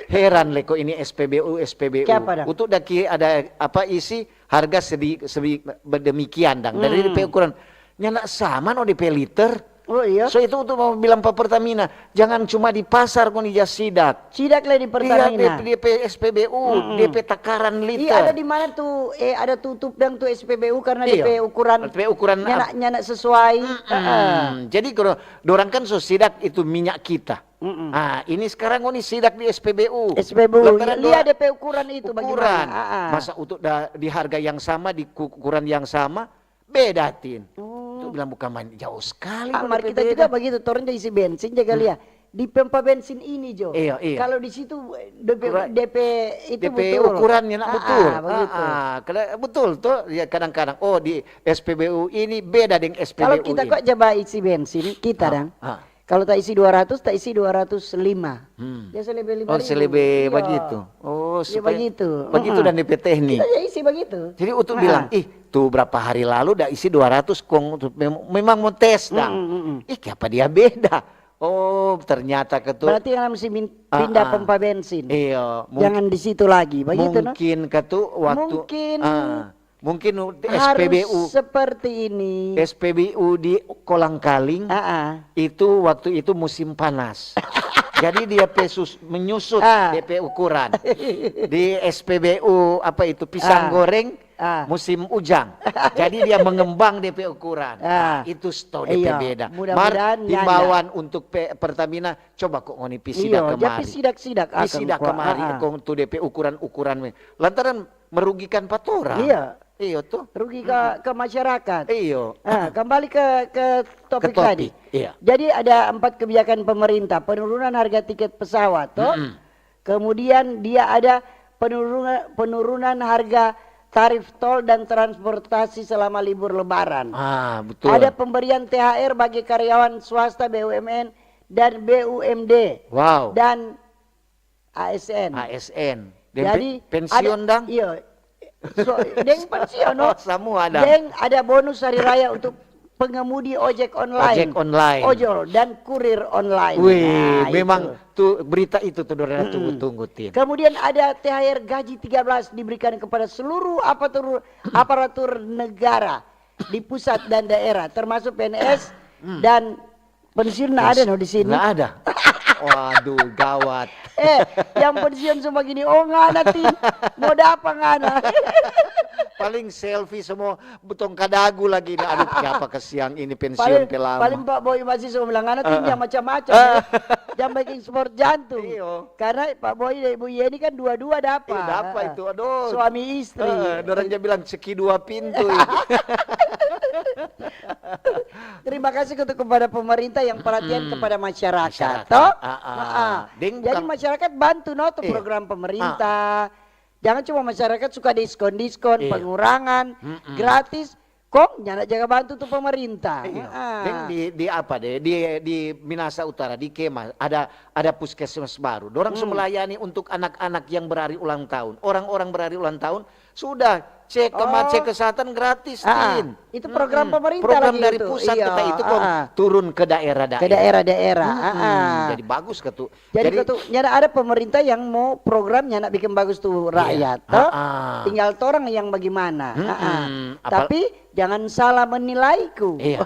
heran le ko ini S P B U, S P B U. Kiapa dang? Untuk daki ada apa isi harga sedi-, sedi-, demikian dang. Dari Hmm. pe ukuran. Nyanda sama no de pe liter. Oh, iya? So, itu untuk mo bilang pa Pertamina, jangan cuma di pasar ngoni ja sidak. Sidak le di Pertamina. Dia pe, dia pe S P B U, Mm-mm. dia pe takaran liter. Iya, ada di mana tu, eh, ada tutup dang tu S P B U karena Iya. dia pe ukuran Dia pe ukuran nyanda, ap- nyanda sesuai. Mm-mm. Heeh. Jadi, kalau dorang kan so sidak itu minyak kita. Mm-mm. Ah, ini sekarang ngoni sidak di S P B U. S P B U, Lantaran lia dorang dia pe ukuran itu ukuran. bagaimana? Ah, ah. Masa untuk da-, di harga yang sama, di ku-, ukuran yang sama, Beda, Tin. Oh. Tu bilang bukan main, jauh sekali Ah, kong mar de pe kita beda. juga bagitu, torang ja isi bensin, jaga Hmm. lia. Di pompa bensin ini jo. Iya, iya. Kalau di situ, de pe, Kura-, de pe itu de pe betul. ukurannya nak Ah, betul. ah, begitu. Ah, ah. Kala-, betul to. Ya, kadang-kadang, oh, di S P B U ini beda deng S P B U Kalau kita ini. kok ja ba isi bensin, kita Ah, dang. ah. Kalau ta isi dua ratus, ta isi dua ratus lima. Hmm. Dia se lebe Oh, lima ribu. se lebe Iya. bagitu. Oh, Iya, supaya bagitu. bagitu Mm-mm. dan de pe teknik. Kita ja isi bagitu. Jadi, untuk Ah. bilang, "Ih, tu berapa hari lalu da isi dua ratus kong, tu mem-, memang mo tes, dang." Mm-mm, mm-mm. Ih, kiapa dia beda? Oh, ternyata ketu. Berarti yang mesti min-, pindah Ah, ah. pompa bensin. Iya, mung-, Jangan di situ lagi, begitu, no? mungkin ketu waktu, Mungkin ah, mungkin u-, harus S P B U. seperti ini. S P B U di Kolang Kaling, Ah, ah. itu waktu itu musim panas. Jadi dia pe sus-, menyusut Ah. dia pe ukuran. Di S P B U apa itu, pisang Ah. goreng, Ah. musim ujang. Jadi dia mengembang dia pe ukuran. Ah. Nah, itu sto dia pe Iya. beda. Mudah-mudahan Mar, nyanda. himbauan untuk pe-, Pertamina, coba kok ngoni pi sidak Iya, ja kemari. pi sidak-sidak Pi akang sidak kwa. kemari, Ah, ah. kong tu dia pe ukuran-ukuran me-, lantaran merugikan pa torang. Iya. Iyo tuh. Rugi ke, Mm-mm. ke masyarakat. Iyo. Ah, kembali ke, ke Ke topik topik, tadi. iya. Jadi ada empat kebijakan pemerintah, penurunan harga tiket pesawat, toh. Mm-mm. Kemudian dia ada penurunan, penurunan harga tarif tol dan transportasi selama libur Lebaran. Ah, betul. Ada pemberian T H R bagi karyawan swasta, B U M N, dan B U M D. Wow. Dan A S N. A S N. Deng Jadi, pe-, pensiun ada, dang? Iya. So, deng pensiun, no? Oh, samua dang. Deng ada bonus hari raya untuk pengemudi ojek online. Ojek online. Ojol dan kurir online. Wih, Nah, memang itu. tu berita itu tuh dorang Mm-mm. tunggu-tunggu, Tin. Kemudian ada T H R gaji tiga belas diberikan kepada seluruh aparatur, aparatur negara di pusat dan daerah, termasuk P N S Hmm. dan pensiun na ada Pens-, no di sini? nggak ada. Waduh, gawat. Eh, yang pensiun semua gini, oh, ngana, Tin. Mau dapa ngana? Paling selfie semua, butong kadagu lagi. Aduh, siapa kesiang ini pensiun Paling, pe lama. paling Pak Boy masih semua bilang, "Ngana, Tin, Ah, ah. jangan macam-macam, Ah. ya. Jangan bikin sport jantung." Iyo. Karena Pak Boy dan Ibu Yeni kan dua-dua dapa. Iya, dapa Heeh. itu, aduh. Suami istri. Heeh, dorang ja bilang, "Segi dua pintu itu." Terima kasih untuk kepada pemerintah yang perhatian Mm-mm. kepada masyarakat, Masyarakat, toh? ah, ah. Ah, ah. Deng Jadi bukan masyarakat bantu, no, tuh Iya. program pemerintah. Ah. Jangan cuma masyarakat suka diskon-diskon, Iya. pengurangan, Mm-mm. gratis. Kong nyanda jaga bantu tu pemerintah. Iya. Ah. Deng di, di apa deh, di, di Minahasa Utara, di Kema, ada, ada puskesmas baru. Dorang so Hmm. melayani untuk anak-anak yang berhari ulang tahun. Orang-orang berhari ulang tahun, sudah cek ke ma-, Oh. cek kesehatan gratis, Ah, Tin. itu program Mm-mm. pemerintah Program lagi dari itu. pusat Iya, kita itu kong ah, ah. turun ke daerah-daerah. Ke daerah-daerah, Mm-mm. ah, ah. Jadi bagus ke tu. Jadi, Jadi, katu, nyanda ada pemerintah yang mo programnya nak bikin bagus tu Iya. rakyat, to? Ah, ah. Tinggal torang yang bagimana. Mm-mm. Ah, ah. Apal- Tapi jangan salah menilaiku. Iya.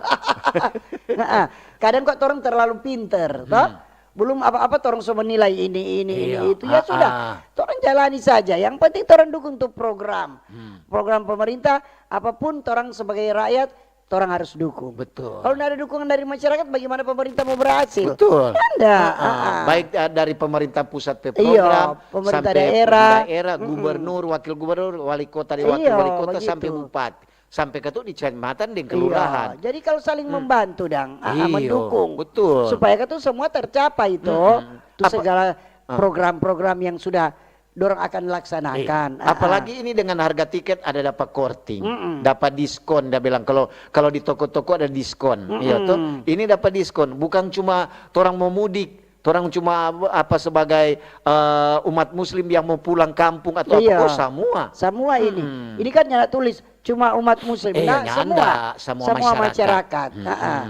Ah, ah. Kadang kok torang terlalu pinter, to? Hmm. Belum apa-apa torang so menilai ini, ini, ini, Iya. itu. Ya Ah, sudah, ah. torang jalani saja. Yang penting torang dukung tu program. Hmm. Program pemerintah, apapun torang sebagai rakyat, torang harus dukung. Betul. Kalau nda ada dukungan dari masyarakat, bagaimana pemerintah mau berhasil? Betul. Nda. Ah, ah. Ah, ah. Baik, eh, dari pemerintah pusat pe Iyo, program, pemerintah sampai daerah. daerah, Mm-mm. gubernur, wakil gubernur, wali kota, di wakil Iyo, wali kota, begitu. sampai bupati. Sampai katu di kecamatan deng Iyo. kelurahan. Jadi kalau saling Hmm. membantu, dang, ah, ah, Iyo, mendukung. betul. Supaya katu semua tercapai, to. Mm-mm. Tu Apa segala Ah. program-program yang sudah dorang akan laksanakan. Iya. Ah, ah. Apalagi ini dengan harga tiket ada dapa korting, Mm-mm. dapa diskon. Dia bilang, "Kalau, kalau di toko-toko ada diskon." Mm-mm. Iya, toh? Ini dapa diskon. Bukan cuma torang mau mudik, torang cuma apa sebagai, eh, umat muslim yang mau pulang kampung atau apa. Iya. Oh, samua. Samua ini. Mm-mm. Ini kan nyanda tulis cuma umat muslim. Eh, Nah, nyanda, samua. samua Samua masyarakat. masyarakat. Mm-mm. Ah, ah.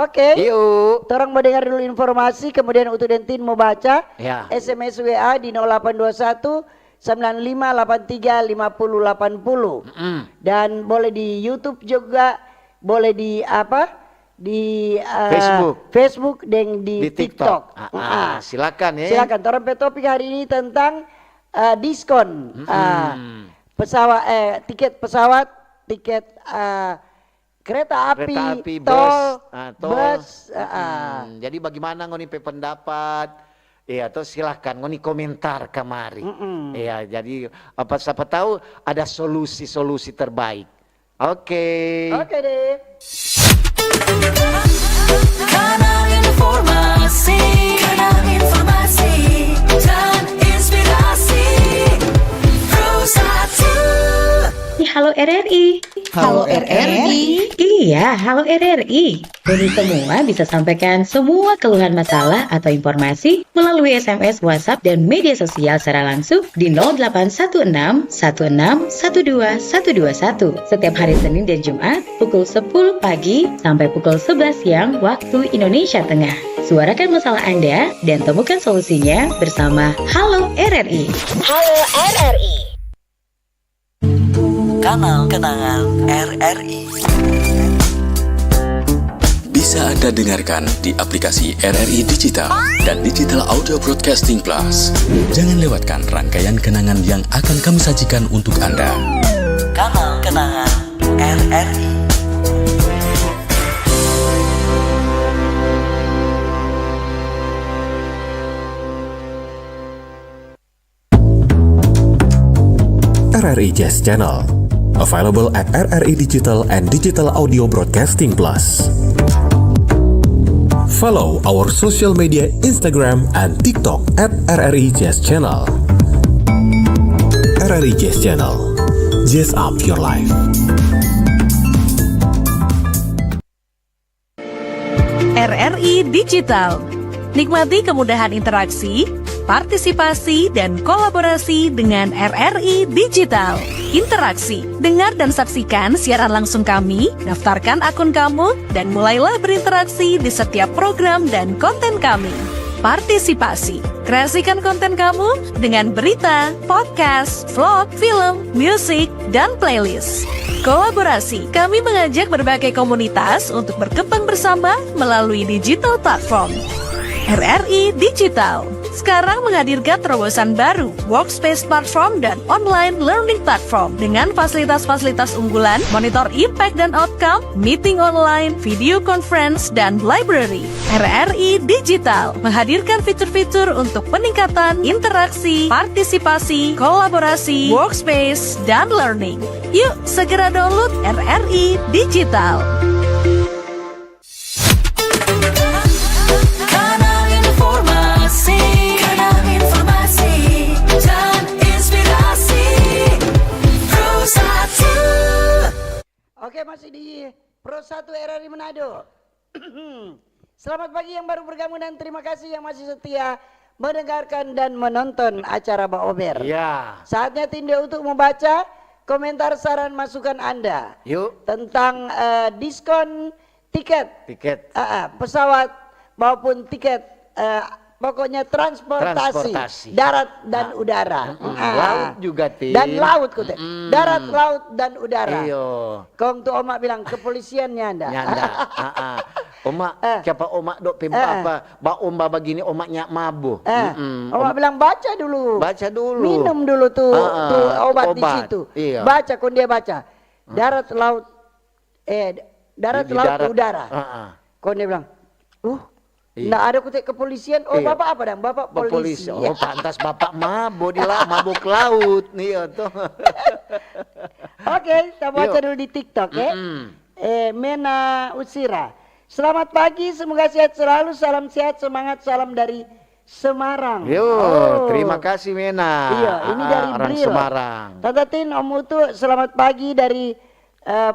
Oke. Yuk. Torang mo dengar dulu informasi, kemudian Utu deng Tin mo baca Ya. S M S W A di nol delapan dua satu, sembilan lima delapan tiga, lima puluh delapan puluh. Mm-mm. Dan boleh di YouTube juga, boleh di apa? Di, eh, Facebook. Facebook deng di Di TikTok. TikTok. Ah, Mm-mm. ah, silakan, ya. Silakan. Torang pe topik hari ini tentang, eh, diskon. Mm-mm. Ah, pesawat, eh, tiket pesawat, tiket, eh, kereta api, Kereta api, tol, bus, ah, tol. bus, ah, ah. Mm-mm. Jadi, bagaimana ngoni pe pendapat? Iya, to, silahkan ngoni komentar kamari. Mm-mm. Iya, jadi, apa, siapa tahu ada solusi-solusi terbaik. Oke. Oke deh. Kanal informasi, kanal informasi dan inspirasi. Pro satu. Halo, R R I. Halo R R I. Iya, halo R R I. Ngoni semua bisa sampaikan semua keluhan masalah atau informasi melalui S M S, WhatsApp, dan media sosial secara langsung di nol delapan satu enam satu enam satu dua satu dua satu setiap hari Senin dan Jumat pukul sepuluh pagi sampai pukul sebelas siang waktu Indonesia Tengah. Suarakan masalah Anda dan temukan solusinya bersama Halo R R I. Halo R R I. Kanal Kenangan R R I. Bisa Anda dengarkan di aplikasi R R I Digital dan Digital Audio Broadcasting Plus. Jangan lewatkan rangkaian kenangan yang akan kami sajikan untuk Anda. Kanal Kenangan R R I. R R I Jazz Channel. Available at R R I Digital and Digital Audio Broadcasting Plus. Follow our social media Instagram and TikTok at R R I Jazz Channel. R R I Jazz Channel. Jazz up your life. R R I Digital. Nikmati kemudahan interaksi, partisipasi, dan kolaborasi dengan R R I Digital. Interaksi, dengar dan saksikan siaran langsung kami, daftarkan akun kamu, dan mulailah berinteraksi di setiap program dan konten kami. Partisipasi, kreasikan konten kamu dengan berita, podcast, vlog, film, musik, dan playlist. Kolaborasi, kami mengajak berbagai komunitas untuk berkembang bersama melalui digital platform. R R I Digital sekarang menghadirkan terobosan baru, workspace platform dan online learning platform dengan fasilitas-fasilitas unggulan, monitor impact dan outcome, meeting online, video conference, dan library. R R I Digital menghadirkan fitur-fitur untuk peningkatan interaksi, partisipasi, kolaborasi, workspace, dan learning. Yuk, segera download R R I Digital. Kanal informasi, kanal informasi dan inspirasi. Pro satu. Oke, masih di Pro satu R R I Manado. Selamat pagi yang baru bergabung dan terima kasih yang masih setia mendengarkan dan menonton acara Baober. Iya. Saatnya Tinde untuk membaca komentar, saran, masukan Anda. Yuk. Tentang, eh, diskon tiket. Tiket. Ah, ah, pesawat maupun tiket, eh, pokoknya transportasi, transportasi, darat dan, ah, udara. Mm-mm. Ah. Laut juga, Tin. Dan laut, kute. Mm-mm. Darat, laut, dan udara. Iyo. Kong tu oma bilang, "Kepolisian nyanda." Nyanda. Ah, ah. Oma, eh, kiapa oma do pe, eh, apa, baomba bagini, oma nya mabo. Eh, mm-mm. Oma bilang, "Baca dulu. Baca dulu. Minum dulu tu, ah, ah, tu obat di situ." Iya. Baca, kong dia baca. Darat, laut, eh, darat, di, di laut, darat, udara. Ah, ah. Kong dia bilang, "Uh, iya, nda ada kute kepolisian." Oh, iya. Bapak apa dang? Bapak polisi. Polisi. Oh, pantas bapak mabo di la-, mabok laut. Iya, toh. Oke, kita baca dulu di TikTok, ya. Mm-mm. Eh, Mena Utsira. "Selamat pagi, semoga sehat selalu. Salam sehat, semangat, salam dari Semarang." Yo, oh, terima kasih, Mena. Iya, ini, ah, dari orang Bril. Semarang. Tante Tin, Om Utu, selamat pagi dari, eh,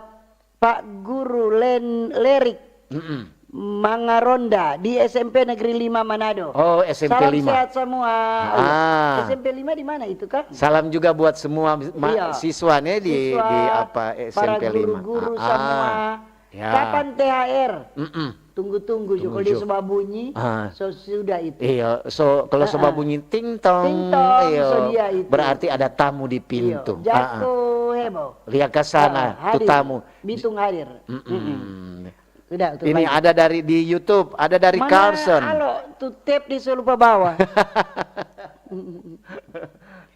Pak Guru Len-, Lerik. Mm-mm. Mangaronda di S M P Negeri lima Manado. Oh, S M P lima. Salam sehat semua. Ah. Iya. S M P lima di mana itu, Kak? Salam juga buat semua ma-, iya, siswa nih di, siswa, di apa, S M P lima. Para guru-guru semua. Ah. Ya. Kapan T H R? Mm-mm. Tunggu-tunggu jo, tunggu jo. Kalau dia so babunyi, ah, so sudah itu. Iya, so, kalau so, ah, ah, babunyi ting tong, ting tong, iya, so dia itu. Berarti ada tamu di pintu. Iya, ah, ah. Jatuh heboh. Lia ka sana, ah, tu hadir. Tamu. Bitung hadir. Mm-mm. Mm-mm. Sudah, tuh. Ini baik. Ada dari di YouTube, ada dari Carson. Mana? Alo, tu tape dia so lupa bawa.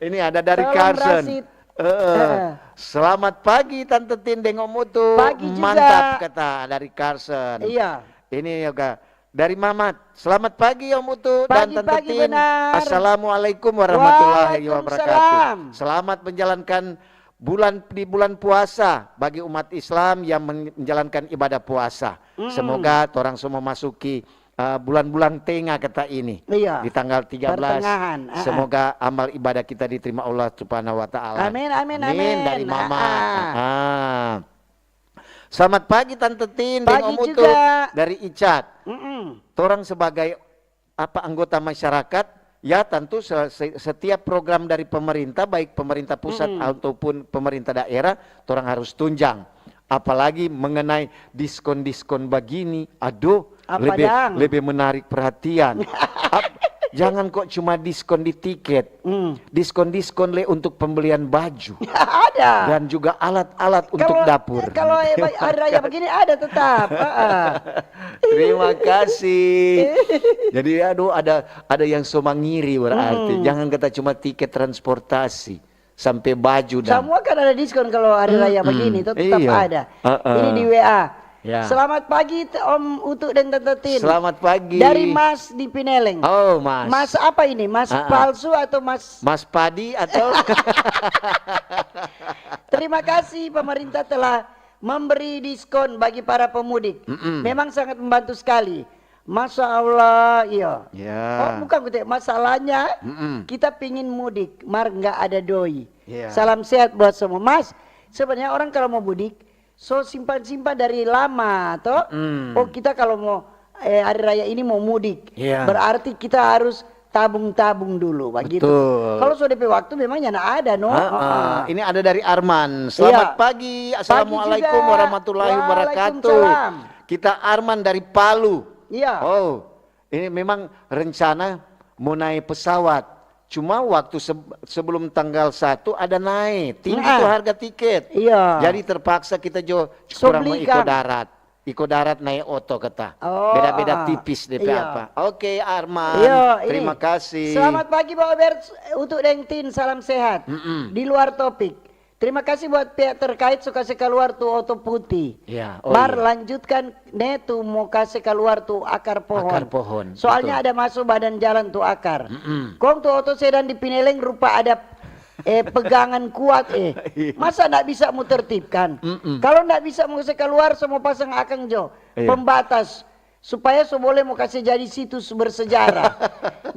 Ini ada dari Carson. Tolong, Rasid. Heeh. Heeh. "Selamat pagi, Tante Tin deng Om Utu." Pagi juga. Mantap, kata dari Carson. Iya. Ini juga dari Mamat. "Selamat pagi, Om Utu dan Tante Tin." Pagi, pagi, benar. "Assalamualaikum warahmatullahi wabarakatuh. Waalaikumsalam. Selamat menjalankan bulan, di bulan puasa bagi umat Islam yang men-, menjalankan ibadah puasa. Mm-mm. Semoga torang semua masuki, eh, bulan-bulan tenga kata ini. Iya. Di tanggal tiga belas. Pertengahan, ah, ah. Semoga amal ibadah kita diterima Allah Subhanahu wa Taala. Amin, amin, Amin, amin. Dari Mama. Ah, ah. Ah, ah. Selamat pagi Tante Tin, deng Pagi Om Utu juga. Dari Icat. Mm-mm. Torang sebagai apa anggota masyarakat, ya tentu se- se- setiap program dari pemerintah, baik pemerintah pusat Mm-mm. ataupun pemerintah daerah, torang harus tunjang. Apalagi mengenai diskon-diskon begini, aduh, Apa lebih dang? Lebih menarik perhatian. Ap- jangan kok cuma diskon di tiket, Hmm. diskon-diskon le untuk pembelian baju Ada. dan juga alat-alat untuk Kalau- dapur. Kalau hari raya begini ada tetap. Heeh. Terima kasih. Jadi aduh, ada ada yang so mangiri berarti. Hmm. Jangan kata cuma tiket transportasi, sampai baju dan Semua kan ada diskon kalau hari raya Mm-mm. Begini, itu tetap Iya. Ada. Heeh. Ini di W A. Ya. Selamat pagi T- Om Utu dan Tante Tin. Selamat pagi. Dari Mas di Pineleng. Oh, Mas. Mas apa ini? Mas Ah, ah. Palsu atau Mas? Mas Padi atau Terima kasih pemerintah telah memberi diskon bagi para pemudik. Mm-mm. Memang sangat membantu sekali. Masya Allah, iya. Ya. Oh, bukan gitu. Masalahnya Mm-mm. kita pingin mudik, mar nggak ada doi. Iya. Salam sehat buat semua, Mas. Sebenarnya orang kalau mau mudik, so simpan-simpan dari lama, toh. Mm. Oh, kita kalau mau eh, hari raya ini mau mudik, Iya. Berarti kita harus tabung-tabung dulu, begitu. Betul. Kalau so depe waktu memang nyanda ada, no. Ah, ah. Ah, ah. Ini ada dari Arman. Selamat Iya. Pagi. Assalamualaikum Pagi juga. Warahmatullahi wabarakatuh. Waalaikumsalam. Kita Arman dari Palu. Iya. Oh, ini memang rencana mau naik pesawat. Cuma waktu se- sebelum tanggal satu ada naik. Tinggi Nah. Tuh harga tiket. Iya. Jadi terpaksa kita jo So kurang mau beli, iko Kang. Darat. Iko Darat naik oto kata. Oh, Beda-beda ah. Tipis depe Iya. Apa. Oke, Arman. Iya, ini. Terima kasih. Selamat pagi, Pak Ober, untuk Deng Tin. Salam sehat. Mm-mm. Di luar topik. Terima kasih buat pihak terkait so kase kaluar tu oto putih. Ya, oh Mar iya. Lanjutkan ne tu mo kase kaluar tu akar pohon. Akar pohon, Soalnya betul. Ada maso badan jalan tu akar. Mm-mm. Kong tu oto sedan di Pineleng rupa ada eh, pegangan kuat eh. Iya. Masa ndak bisa mo tertibkan? Mm-mm. Kalau ndak bisa mo kase kaluar, so mo pasang akang jo Iya. pembatas supaya so boleh mo kase jadi situs bersejarah.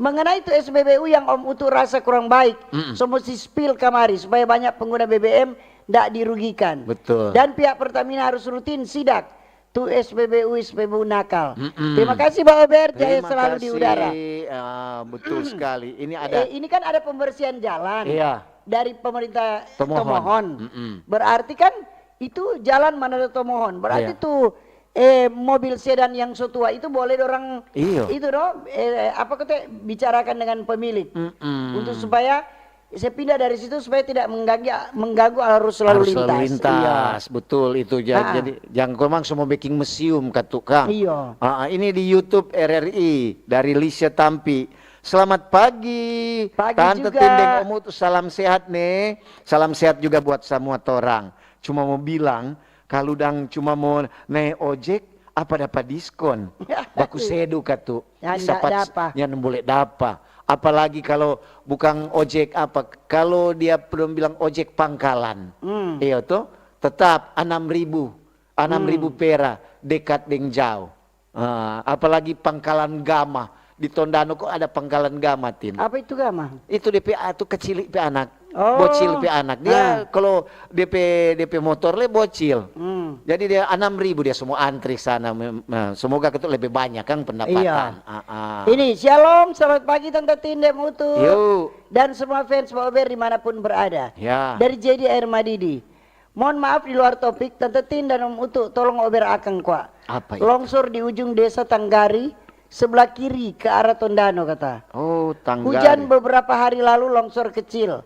Mengenai tu S B B U yang Om Utu rasa kurang baik, Mm-mm. so mo si spill kamari supaya banyak pengguna B B M ndak dirugikan. Betul. Dan pihak Pertamina harus rutin sidak tu S B B U, S B B U nakal. Mm-mm. Terima kasih, Pak Ober, jaya Terima selalu di kasih. Udara. Ah, betul sekali. Ini ada Eh, ini kan ada pembersihan jalan Iya. Dari pemerintah Tomohon. Tomohon. Mm-mm. Berarti kan itu jalan mana ada Tomohon. Berarti Iya. Tuh eh, mobil sedan yang so tua itu boleh dorang Iyo. Itu dong eh, apa kata bicarakan dengan pemilik Mm-mm. Untuk supaya saya pindah dari situ supaya tidak mengganggu mengganggu arus lalu Harus lintas. Lalu lintas, betul itu. Ja- Ah. Jadi jangan kau mang semua bikin museum katu kang. Iyo. Ah, ini di YouTube R R I dari Lisia Tampi. Selamat pagi, Pagi Tante juga. Tin deng Om Utu, salam sehat ne. Salam sehat juga buat semua torang. Cuma mau bilang, kalau dang cuma mau naik ojek, apa dapat diskon? Baku sedu katu. Ya, Bisa ndak pat- dapa. Ya, ndak boleh dapa. Apalagi kalau bukan ojek apa, kalau dia belum bilang ojek pangkalan. Hmm. Iya toh, tetap enam ribu, enam ribu Hmm. pera dekat deng jauh. Ah, apalagi pangkalan Gama. Di Tondano kok ada pangkalan Gama, Tin? Apa itu Gama? Itu D P A tu kecil pe anak. Oh. Bocil pe anak. Dia Ah. Kalau D P D P motor le bocil. Hmm. Jadi dia enam ribu dia semua antri sana. Mem- nah, semoga itu lebih banyak kan pendapatan. Iya. Ah, ah. Ini Shalom, selamat pagi Tante Tin deng Utu. Yuk. Dan semua fans Pak Ober dimanapun berada. Ya. Dari J D Air Madidi. Mohon maaf di luar topik, Tante Tin dan Om Utu, tolong ober akang kwa. Apa itu? Longsor di ujung desa Tanggari, sebelah kiri ke arah Tondano kata. Oh, Tanggari. Hujan beberapa hari lalu longsor kecil.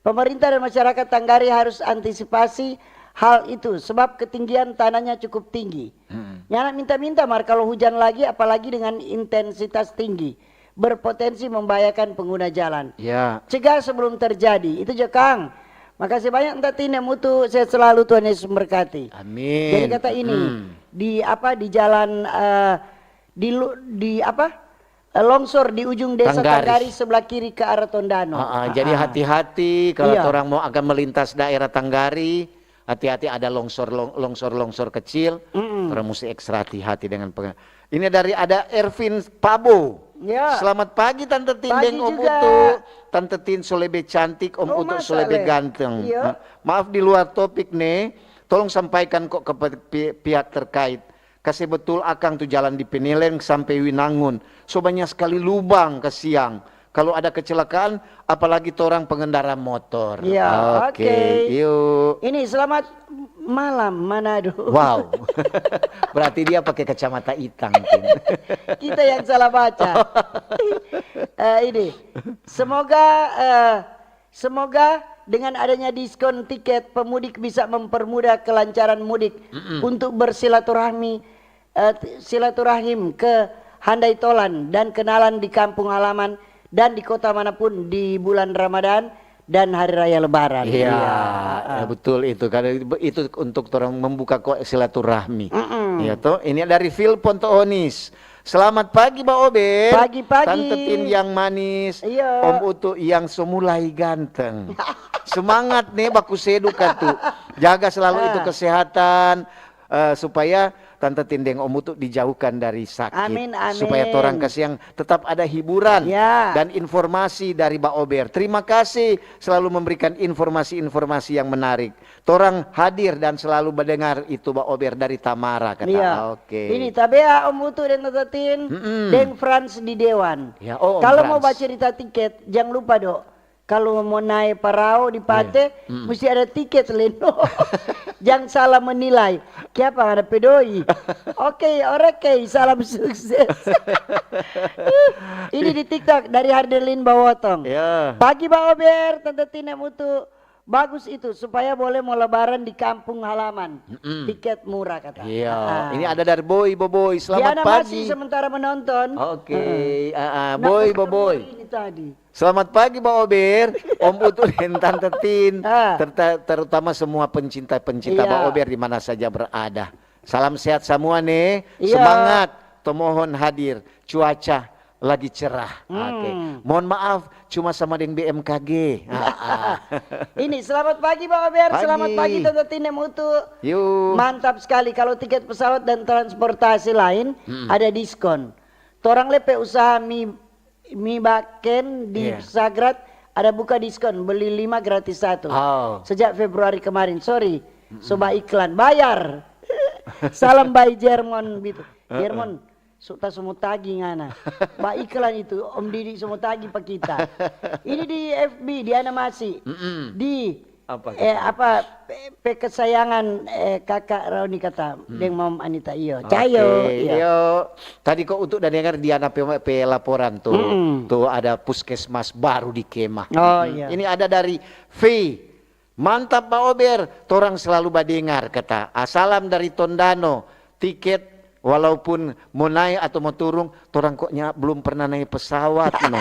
Pemerintah dan masyarakat Tanggari harus antisipasi hal itu sebab ketinggian tanahnya cukup tinggi. Mm-mm. Nyanda minta-minta mar kalau hujan lagi apalagi dengan intensitas tinggi berpotensi membahayakan pengguna jalan. Ya. Cegah sebelum terjadi. Itu je Kang. Makasih banyak Tante Tin deng Utu, sehat selalu Tuhan Yesus memberkati. Amin. Jadi kata ini Mm. di apa di jalan eh, di lu- di apa eh, longsor di ujung desa Tanggari. Tanggari sebelah kiri ke arah Tondano. Ah, ah, Ah, jadi ah. Hati-hati kalau Iya. orang mau akan melintas daerah Tanggari, hati-hati ada longsor long- longsor-longsor kecil. Mm-mm. Orang mesti ekstra hati-hati dengan peng- Ini dari ada Ervin Pabo. Ya. Selamat pagi Tante Tin deng Om Utu. Tante Tin so lebe cantik, Om Utu so lebe ganteng. Iya. Nah, maaf di luar topik ne, tolong sampaikan kok ke pe-, pi-, pihak terkait. Kase betul akang tu jalan di Peneleng sampe Winangun. So banya skali lubang, kasiang. Kalu ada kecelakaan, apalagi torang pengendara motor. Iya, oke. Yuk. Ini selamat malam, Manado. Wow. Berarti dia pake kacamata itang, Tin. Kita yang salah baca. Eh, ini. Semoga, eh, semoga dengan adanya diskon tiket, pemudik bisa mempermudah kelancaran mudik untuk bersilaturahmi, eh, silaturahim ke Handai Tolan dan kenalan di kampung halaman dan di kota manapun di bulan Ramadan dan hari raya Lebaran. Iya, ya, betul itu. Karena itu untuk torang membuka ko-, silaturahmi. Iya toh. Ini dari Phil Pontohonis. Selamat pagi, Ba Ober. Pagi-pagi. Tante Tin yang manis. Iya. Om Utu yang so mulai ganteng. Semangat ne, baku sedu katu. Jaga selalu itu kesehatan, eh, supaya Tante Tin deng Om Utu dijauhkan dari sakit. Amin, amin. Supaya torang kasiang tetap ada hiburan dan informasi dari Ba Ober. Terima kasih selalu memberikan informasi-informasi yang menarik. Torang hadir dan selalu mendengar itu Ba Ober dari Tamara, kata. Iya. Oke. Ini tabea Om Utu deng Tante Tin, deng Frans di Dewan. Ya, oh, Om Frans. Kalau mau bacerita tiket, jang lupa do. Kalau mo nae parao di pate, musti ada tiket, Leno. Jang salah menilai. Kiapa ngana pe doi? Oke, oke, salam sukses. Ini di TikTok dari Hardelin Bawotong. Ya. Pagi, Ba Ober, Tante Tin deng Utu. Bagus itu, supaya boleh mo lebaran di kampung halaman. Tiket murah, kata. Iya. Ini ada dari Boy Boboy. Selamat pagi. Diana masih sementara menonton. Oke, ah, ah, Boy Boboy. Ini tadi. Selamat pagi, Ba Ober, Om Utu, dan Tante Tin, terta-, terutama semua pencinta-pencinta Ba Ober di mana saja berada. Salam sehat samua ne. Iya. Semangat, tomohon hadir. Cuaca lagi cerah. Oke. Mohon maaf, cuma sama deng B M K G. Ah, ah. Ini, selamat pagi, Ba Ober. Selamat pagi, Tante Tin deng Utu. Mantap sekali. Kalau tiket pesawat dan transportasi lain, ada diskon. Torang lebe usaha mi Mi Baken di Sagrat ada buka diskon, beli lima gratis satu. Oh. Sejak Februari kemarin, sorry. So ba iklan, bayar. Salam by Jermon, bitu. Jermon, so ta so mo tagi ngana. Ba iklan itu, Om Didi so mo tagi pa kita. Ini di F B, Diana Masi. Di Apa eh, apa, pe, pe kesayangan, eh, Kakak Roni kata, deng Mam Anita, iyo. Oke, cayo, iyo. Iyo. Tadi kok untuk dan dengar Diana pe, pe laporan tuh, tuh ada puskesmas baru di Kemah. Oh, iya. Ini ada dari V. Mantap, Ba Ober. Torang selalu badengar, kata. Ah, salam dari Tondano. Tiket walaupun mo nae atau mo turung, torang kok nya blum pernah nae pesawat, no.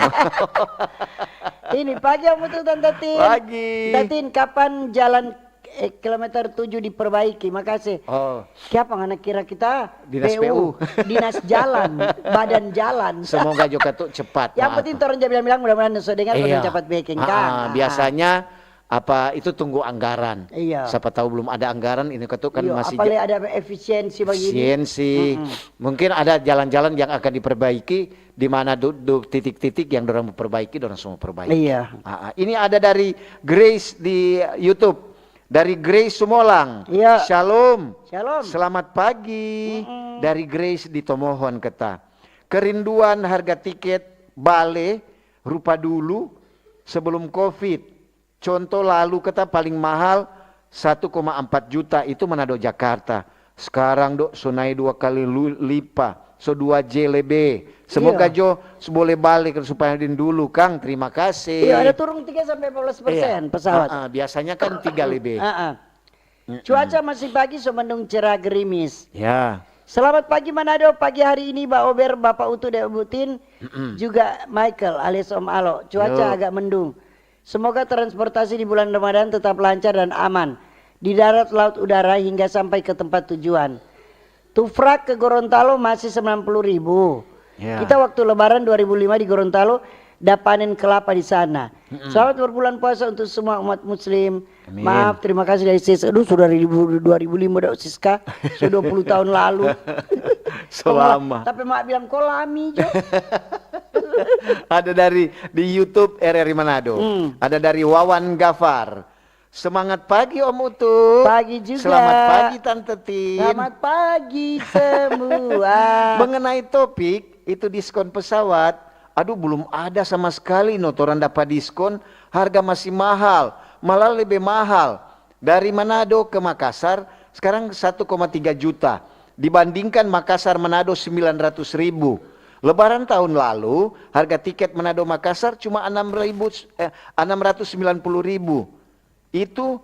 Ini pagi, Om Utu, Tante Tin. Pagi. Tante Tin, kapan jalan, eh, kilometer tujuh diperbaiki? Makase. Oh. Kiapa ngana kira kita Dinas P U? P U. Dinas Jalan, Badan Jalan. Semoga juga tuh cepat. Yang penting torang ja bilang-bilang, mudah-mudahan so dengar, torang capat bekeng, kan? Biasanya apa itu tunggu anggaran. Iya. Siapa tahu belum ada anggaran, ini katu kan masih apalagi ada efisiensi bagini. Efisiensi. Mungkin ada jalan-jalan yang akan diperbaiki, di mana du-, du-, titik-titik yang dorang mau perbaiki, dorang semua perbaiki. Iya. Ah, ah. Ini ada dari Grace di YouTube. Dari Grace Sumolang. Iya. Shalom. Shalom. Selamat pagi. Dari Grace di Tomohon, kata. Kerinduan harga tiket bale rupa dulu sebelum covid. Contoh, lalu kata paling mahal satu koma empat juta, itu Manado Jakarta. Skarang, dok, so nae dua kali lu-, lipa, so dua J lebe. Semoga jo so bole bale supaya deng dulu, kang. Terima kasih. Iya, ada turun tiga sampai empat belas persen pesawat. Ah, ah, biasanya kan tiga lebe. Ah, ah. Cuaca masih pagi, so mendung cerah gerimis. Ya. Selamat pagi Manado, pagi hari ini Ba Ober, Bapa Utu, Dek Butin, juga Michael alias Om Alo. Cuaca agak mendung. Semoga transportasi di bulan Ramadan tetap lancar dan aman di darat, laut, udara hingga sampai ke tempat tujuan. Tufrak ke Gorontalo masih sembilan puluh ribu. Ya. Kita waktu Lebaran dua ribu lima di Gorontalo, da panen kelapa di sana. Mm-mm. Selamat berbulan puasa untuk semua umat muslim. Amin. Maaf, terima kasih dari Siska. Aduh, sudah ribu, dua ribu lima dah, Siska. Sudah dua puluh tahun lalu. So lama. Tapi mak bilang, "Ko lami jo." Ada dari, di YouTube R R I Manado. Hmm. Ada dari Wawan Gafar. "Semangat pagi, Om Utu." Pagi juga. Selamat pagi, Tante Tin. Selamat pagi semua. Mengenai topik itu diskon pesawat, aduh, belum ada sama sekali no torang dapa diskon, harga masih mahal, malah lebe mahal. Dari Manado ke Makassar sekarang satu koma tiga juta, dibandingkan Makassar Manado sembilan ratus ribu. Lebaran tahun lalu, harga tiket Manado Makassar cuma enam ribu, eh, enam ratus sembilan puluh ribu. Itu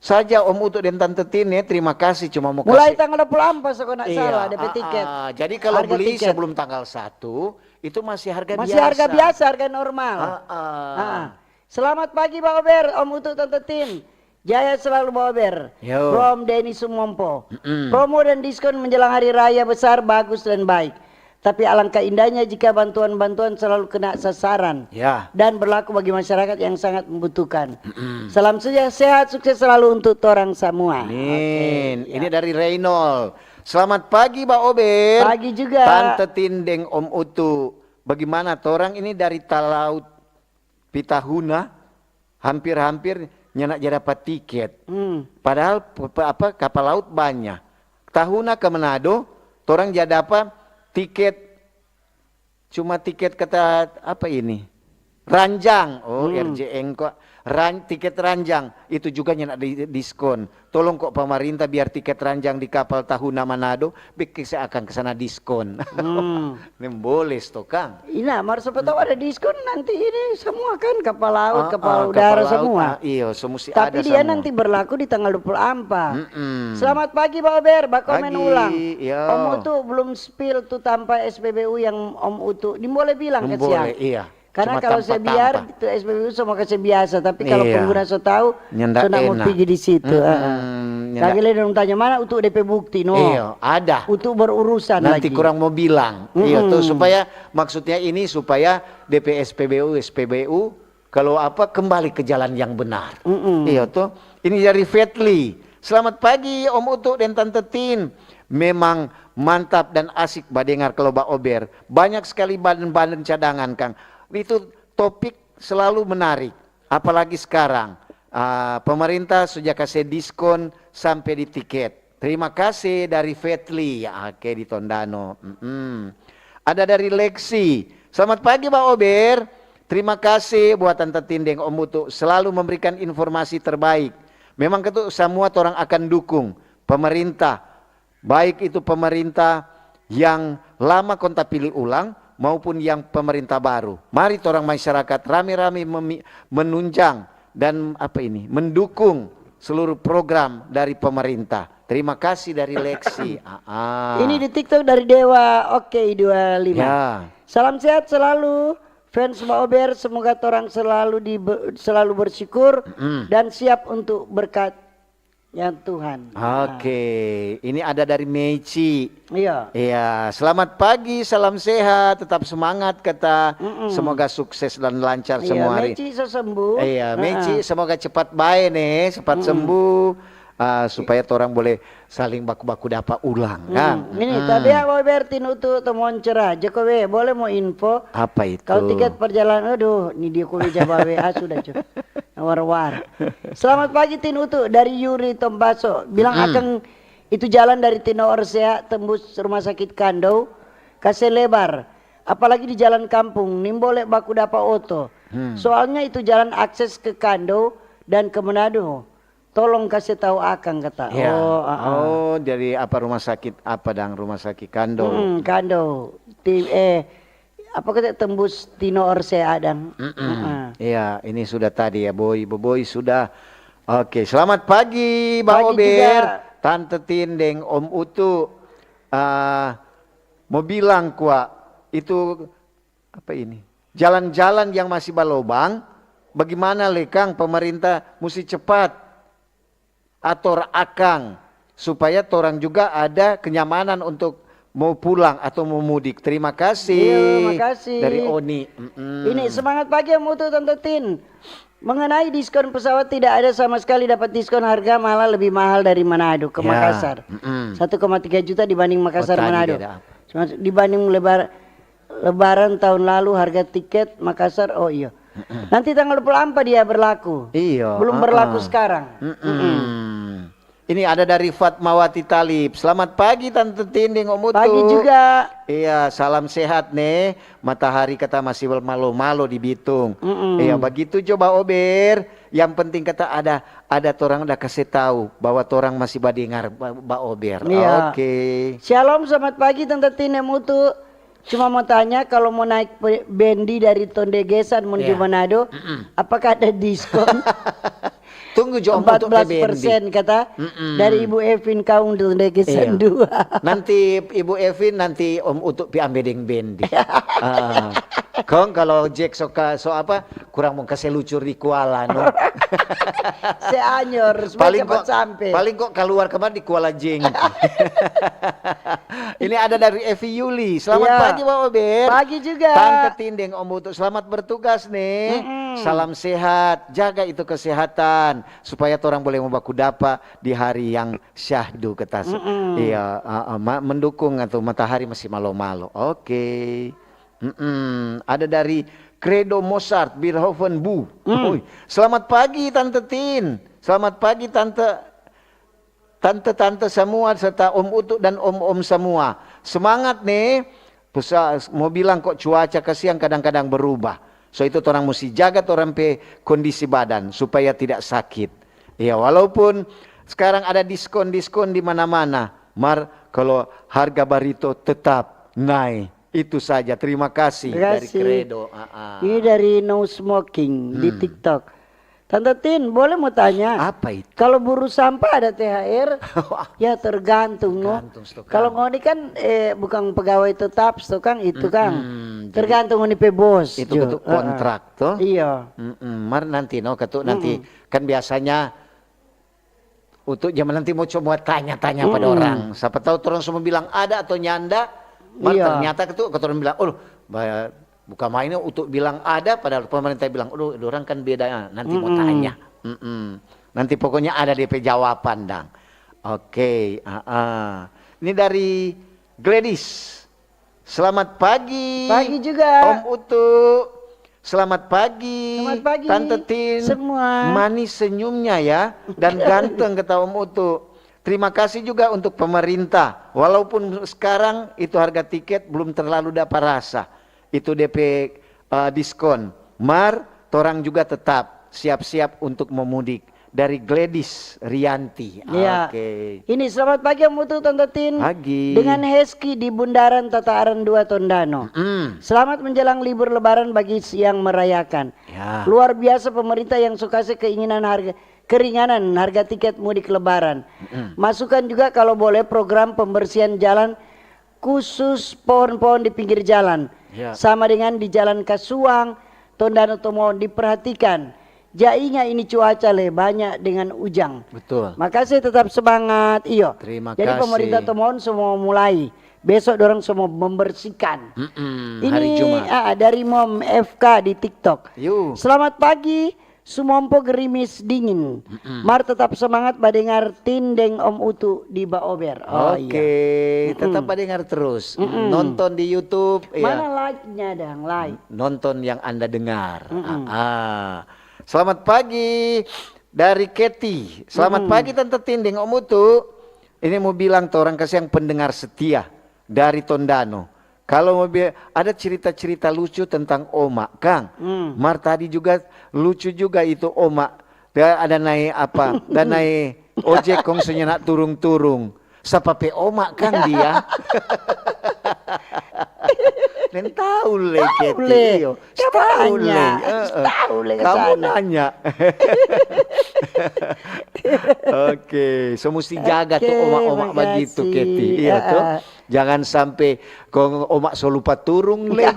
saja Om Utu deng Tante Tin ya, terima kasih cuma mo Mulai kase tanggal dua puluh ampa so kong nda Iya, salah, depe ah, tiket. ah. Jadi kalau Harga beli tiket. sebelum tanggal satu, itu masih harga Masih biasa. harga biasa, harga normal. Ah, ah. Ah, ah. Selamat pagi, Ba Ober, Om Utu, Tante Tin. Jaya selalu, Ba Ober. Yo. From Denny Sumompo. Mm-mm. Promo dan diskon menjelang hari raya besar bagus dan baik. Tapi alangkah indahnya jika bantuan-bantuan selalu kena sasaran Ya. dan berlaku bagi masyarakat yang sangat membutuhkan. Mm-mm. Salam seja-, sehat, sukses selalu untuk torang samua. Amin. Oke, ya. Ini dari Reynol. "Selamat pagi, Ba Ober." Pagi juga. Tante Tin deng Om Utu. Bagimana torang ini dari Talaut pi Tahuna, hampir-hampir nyanda ja dapa tiket. Hmm. Padahal pe-, pe-, apa, kapal laut banya. Tahuna ka Manado, torang ja dapa tiket, cuma tiket kata apa ini? Ranjang. Oh, Hmm. R J N kok. Ran-, tiket ranjang. Itu juga nyanda di-, diskon. Tolong kok pamarintah biar tiket ranjang di kapal Tahuna Manado, be kase akang ka sana diskon. Hmm. Nemboles to, kang. Ina, mar sapa tau ada diskon nanti ini semua kan, kapal laut, Ah, kapal ah, udara kapal laut, semua. ah, iyo, so musti Tapi ada dia semua. nanti berlaku di tanggal dua puluh ampa. Mm-mm. Selamat pagi, Ba Ober, bakomen Pagi, ulang. yo. Om Utu belum spill tu tampa S P B U yang Om Utu. Ni boleh bilang ke Boleh, siang. iya. Karena Cuma kalau saya biar, tampa-tampa. itu S P B U semua kase biasa, tapi kalau Iya. pengguna so tahu, Nyanda so nda mau enak. pigi di situ, Mm-mm, heeh. nyanda Lagi lei dong tanya, "Mana Utu depe bukti, no?" Iya, ada. Utu berurusan Nanti lagi. kurang mau bilang. Iya, tuh, Mm-mm. supaya, maksudnya ini supaya depe S P B U, S P B U, kalau apa, kembali ke jalan yang benar. Mm-mm. Iya, tuh. Ini dari Fetli. "Selamat pagi, Om Utu dan Tante Tin. Memang mantap dan asik badengar kalau Ba Ober. Banyak sekali bahan-bahan cadangan, kang." Itu topik selalu menarik, apalagi sekarang. Ah, pemerintah sudah kasih diskon sampai di tiket. Terima kasih dari Fetli. Ya, oke, di Tondano. Mm-mm. Ada dari Lexi. "Selamat pagi, Ba Ober. Terima kasih buat Tante Tin deng Om Utu selalu memberikan informasi terbaik. Memang ketu samua torang akan dukung pemerintah, baik itu pemerintah yang lama kong tapili ulang maupun yang pemerintah baru. Mari torang masyarakat rame-rame memi-, menunjang dan apa ini, mendukung seluruh program dari pemerintah." Terima kasih dari Lexi. Ah, ah. Ini di TikTok dari Dewa Oke dua lima. Ya. "Salam sehat selalu, fans Ba Ober. Semoga torang selalu di, selalu bersyukur Mm. dan siap untuk berkat yang Tuhan." Oke, ini ada dari Meici. Iya. Iya, "Selamat pagi, salam sehat, tetap semangat," kata. Mm-mm. Semoga sukses dan lancar Iya, semua hari. Meici so sembuh. Iya, Heeh. Meici, semoga cepat bae nih, cepat Mm-mm. sembuh, ah, supaya torang boleh saling baku-baku dapa ulang, Hmm, kan? ini, Mm. tapi ya, Ba Ober, Tin Utu, temuan cerah. Jokowi, boleh mo info? Apa itu? Kalau tiket perjalanan, aduh, ni dia kudu jawab W A sudah, cu. War-war. "Selamat pagi, Tin Utu, dari Yuri Tompaso. Bilang Mm. akang itu jalan dari Tino Orsea tembus Rumah Sakit Kando, kase lebar. Apalagi di jalan kampung, nimbole baku dapa oto. Hmm. Soalnya itu jalan akses ke Kando dan ke Manado. Tolong kase tau akang," kata. Iya. Oh, ah, ah. Oh, jadi apa, rumah sakit apa dang? Rumah sakit Kando. Mm-mm, Kando. Ti-, eh, apa kata, tembus Tino Orsea dang. Mm-mm. Heeh. Iya, ini sudah tadi ya, Boy. Boy sudah. Oke, selamat pagi, Ba Pagi Ober, juga. Tante Tin deng Om Utu. Ah, mau bilang kwa, itu apa ini? Jalan-jalan yang masih balobang, bagimana le kang, pemerintah musti cepat ator akang, supaya torang juga ada kenyamanan untuk mau pulang atau mau mudik. Terima kasih. Iya, makasih. Dari Oni. Mm-mm. Ini semangat pagi, Om Utu, Tante Tin. Mengenai diskon pesawat, tidak ada sama sekali dapat diskon harga, malah lebih mahal dari Manado ke Ya. Makassar. Mm-mm. Satu koma tiga juta dibanding Makassar Oh, tadi Manado. Beda apa? Cuma dibanding lebar-, Lebaran tahun lalu harga tiket Makassar, oh iya. Mm-mm. Nanti tanggal dua puluh empat dia berlaku. Iya, Belum ah, berlaku ah. sekarang. Mm-mm. Mm-mm. Ini ada dari Fatmawati Talib. "Selamat pagi, Tante Tin deng Om Utu." Pagi juga. Iya, salam sehat ne. Matahari kata masih malo-malo di Bitung. Mm-mm. Iya, bagitu jo Ba Ober. Yang penting kata ada, ada torang da kase tau bahwa torang masih badengar Ba, Ba Ober. Iya. Oke. Shalom, selamat pagi, Tante Tin deng Om Utu. Cuma mau tanya, kalau mau naik pe-, bendi dari Tonde Gesan menuju Iya. Manado, Mm-mm. apakah ada diskon? Tunggu jo, Om Utu pe bendi. Empat belas persen kata Mm-mm. dari Ibu Evin Kaung Tonde Gesan Iya. dua. Nanti Ibu Evin, nanti Om Utu pi ambe deng bendi. Ah. Kong kalau Jack so ka-, so apa, kurang mo kase lucur di Kuala, no? Se Anyor, supaya Paling cepat kok, sampe. paling kok kaluar kemari di Kuala Jengki. Ini ada dari Evi Yuli. "Selamat Iya. pagi, Ba Ober." Pagi juga. Tante Tin deng Om Utu, selamat bertugas, ne. Mm-mm. Salam sehat, jaga itu kesehatan, supaya torang boleh mo baku dapa di hari yang syahdu, kata se-, Mm-mm. iya, ah, ah, ma-, mendukung atau matahari masih malo-malo. Oke. Mm-mm. Ada dari Credo Mozart, Beethoven, Bu. Mm. Oi, selamat pagi, Tante Tin. Selamat pagi, Tante, tante-tante samua, serta Om Utu dan om-om samua. Semangat, ne. Pesa-, mo bilang kok cuaca kasiang kadang-kadang berubah. So itu torang musti jaga torang pe kondisi badan supaya tidak sakit. Ya, walaupun sekarang ada diskon-diskon di mana-mana, mar kalo harga barito tetap nae. Itu saja. Terima kasih Terima dari kasih. Credo. Ah, ah. Ini dari No Smoking di Hmm. TikTok. Tante Tin, boleh mau tanya? Apa itu? Kalau buruh sampah ada T H R? Wah. Ya tergantung, no. Tergantung, sto, Kalau Kang. ngoni kan, eh, bukan pegawai tetap, sto, Kang, itu, Kang. Mm-mm. Jadi, Tergantung ngoni pe bos, itu jo. betul Heeh. kontrak, toh? Iya. Mm-mm. Mar nanti, no, katu nanti. Mm-mm. Kan biasanya Utu jaman nanti mo coba tanya-tanya pa Mm-mm. dorang. Sapa tau torang semua bilang ada atau nyanda. Mar Iya. ternyata katu, katu orang bilang, "Oh, ba-, bukan main Utu bilang ada, padahal pemerintah bilang, 'Aduh, dorang kan beda.'" Nanti mo Mm-mm. tanya. Mm-mm. Nanti pokoknya ada depe jawaban, dang. Oke, ah, ah. Ini dari Gladys. Selamat pagi, Pagi juga. Om Utu. Selamat pagi, Selamat pagi, Tante Tin. semua. Manis senyumnya ya, dan ganteng kata Om Utu. Terima kasih juga untuk pemerintah. Walaupun sekarang itu harga tiket belum terlalu dapa rasa. Itu depe, eh, diskon. Mar, torang juga tetap siap-siap untuk memudik. Dari Gladys Rianti. Iya. Oke. Ini, "Selamat pagi, Om Utu, Tante Tin." Pagi. Dengan Heski di Bundaran Tataaran dua Tondano. Mm. Selamat menjelang libur Lebaran bagi yang merayakan. Ya. Luar biasa pemerintah yang so kase keinginan harga, keringanan harga tiket mudik Lebaran. Mm. Masukkan juga kalau boleh program pembersihan jalan khusus pohon-pohon di pinggir jalan. Ya. Sama dengan di Jalan Kasuang, Tondano Tomohon diperhatikan. Ja inga ini cuaca le banyak dengan ujang. Betul. Makasih, tetap semangat. Iyo. Terima Jadi kasih. pemerintah Tomohon semua mulai. Besok dorang semua membersihkan. Mm-mm, Ini hari Jumat. ah, dari Mom F K di TikTok. Yu. Selamat pagi. Sumompo gerimis dingin. Mm-mm. Mar tetap semangat badengar Tin deng Om Utu di Baober. Oh, Oke, iya. Mm-mm. tetap badengar terus. Mm-mm. Nonton di YouTube, ya. Mana like-nya dang, like? Nonton yang Anda dengar. Mm-mm. Ah, ah. Selamat pagi dari Keti. Selamat Mm-mm. pagi Tante Tin deng Om Utu. Ini mau bilang torang kasiang pendengar setia dari Tondano. Kalau mau bi-, ada cerita-cerita lucu tentang oma, kang. Hmm. Mar tadi juga lucu juga itu oma. Dia ada naik apa? Dan naik ojek kong so nyanda turung-turung. Sapa pe oma kang dia? Neng tahu le, Tahu Keti, le. iyo. Siapa Tahu nanya? le. Heeh. Tahu le ke Kamu sana. nanya. Oke, so musti jaga tu Oke, oma-oma bagitu, makasih. Keti. Iya, Heeh. toh? Jangan sampe kong oma so lupa turung, le.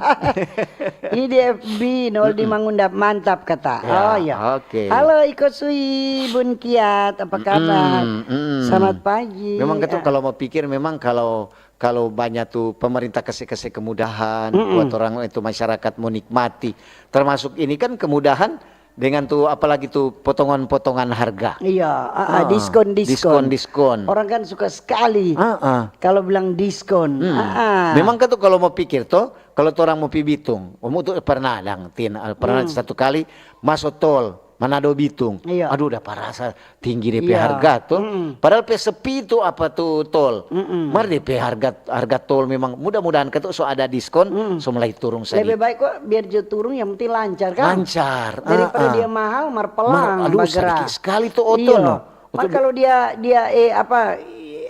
Ini di F B, Noldi Mm-mm. Mangundap, mantap kata. Ya, Oh, iya. oke. Halo, Iko Sui, Bun Kiat, apa kabar? Mm-mm, mm-mm. Selamat pagi. Memang katu Ah. kalau mau pikir, memang kalau Kalau banya tu pemerintah kase-kase kemudahan buat orang itu, masyarakat mo nikmati. Termasuk ini kan kemudahan dengan tu apalagi tu potongan-potongan harga. Iya, ah, ah, diskon, diskon. Diskon-diskon. Orang kan suka sekali Ah, ah. kalau bilang diskon. Ah, ah. Memang kan tu kalau mo pikir to, kalau torang mo pi Bitung, mo tu pernah dang, Tin, ah, pernah satu kali maso tol Manado Bitung. Iya. Aduh, dapa rasa tinggi depe Iya. harga to. Mm-mm. Padahal pe sepi tu apa tu tol. Mm-mm. Mar depe harga harga tol memang mudah-mudahan katu so ada diskon, so mulai turung sadiki. Lebih baik kok biar dia turun, yang penting lancar kan. Lancar. Daripada Ah, ah. Dia mahal, mar Mar- pelan aduh, bergerak. Sadiki sekali tu oto Iya. no. Mar kalau dia dia eh apa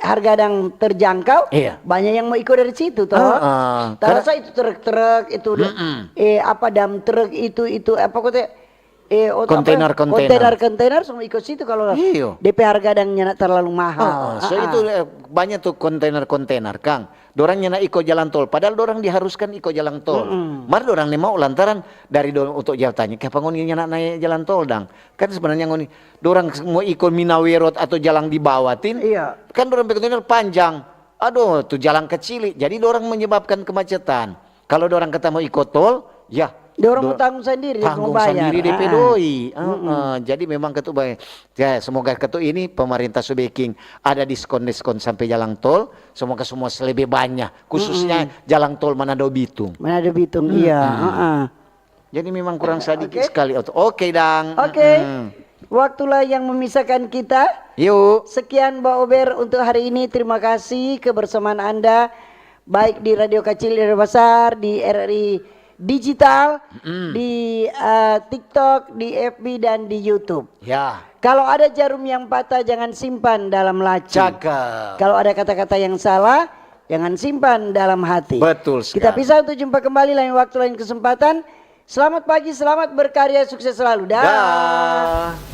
harga yang terjangkau, Iya. Banyak yang mau ikut dari situ toh. Ah, ah. Tarasa itu truk-truk itu eh apa dump truck itu itu apa kok teh eh oto apa? Kontainer, kontainer. Kontainer kontainer semua ikut situ kalau Iyo. D P harga yang nyana terlalu mahal. Ah, ah. So Ah, ah. Itu eh, banyak tu kontainer-kontainer, Kang. Dorang nyana iko jalan tol, padahal dorang diharuskan iko jalan tol. Mar dorang ni mau lantaran dari do, untuk jalan tanya, "Kiapa ngoni nyana naik jalan tol dang?" Kan sebenarnya ngoni dorang mau iko Minawirot atau jalan di bawah, Tin. Iya. Kan dorang pe kontainer panjang. Aduh, tu jalan kecil. Jadi dorang menyebabkan kemacetan. Kalau dorang kata mau iko tol, ya Dorang do- mau tanggung sendiri, tanggung mau bayar. sendiri D P Ah. doi. Ah, ah. Jadi memang katu bae. Ya, semoga katu ini pemerintah su beking ada diskon-diskon sampai jalan tol. Semoga semua lebih banyak, khususnya jalan tol Manado Bitung. Manado Bitung, iya. Heeh. Jadi memang kurang sadiki sekali oto. Oke dang. Oke. Mm-mm. Waktulah yang memisahkan kita. Yuk. Sekian Ba Ober untuk hari ini. Terima kasih kebersamaan Anda baik di Radio Kacil, Radio Basar, di R R I Digital, di eh, TikTok, di F B dan di YouTube. Ya. Kalau ada jarum yang patah, jangan simpan dalam laci. Cakep. Kalau ada kata-kata yang salah, jangan simpan dalam hati. Betul Kita sekali. Pisah untuk jumpa kembali lain waktu, lain kesempatan. Selamat pagi, selamat berkarya, sukses selalu. Dah. Dah.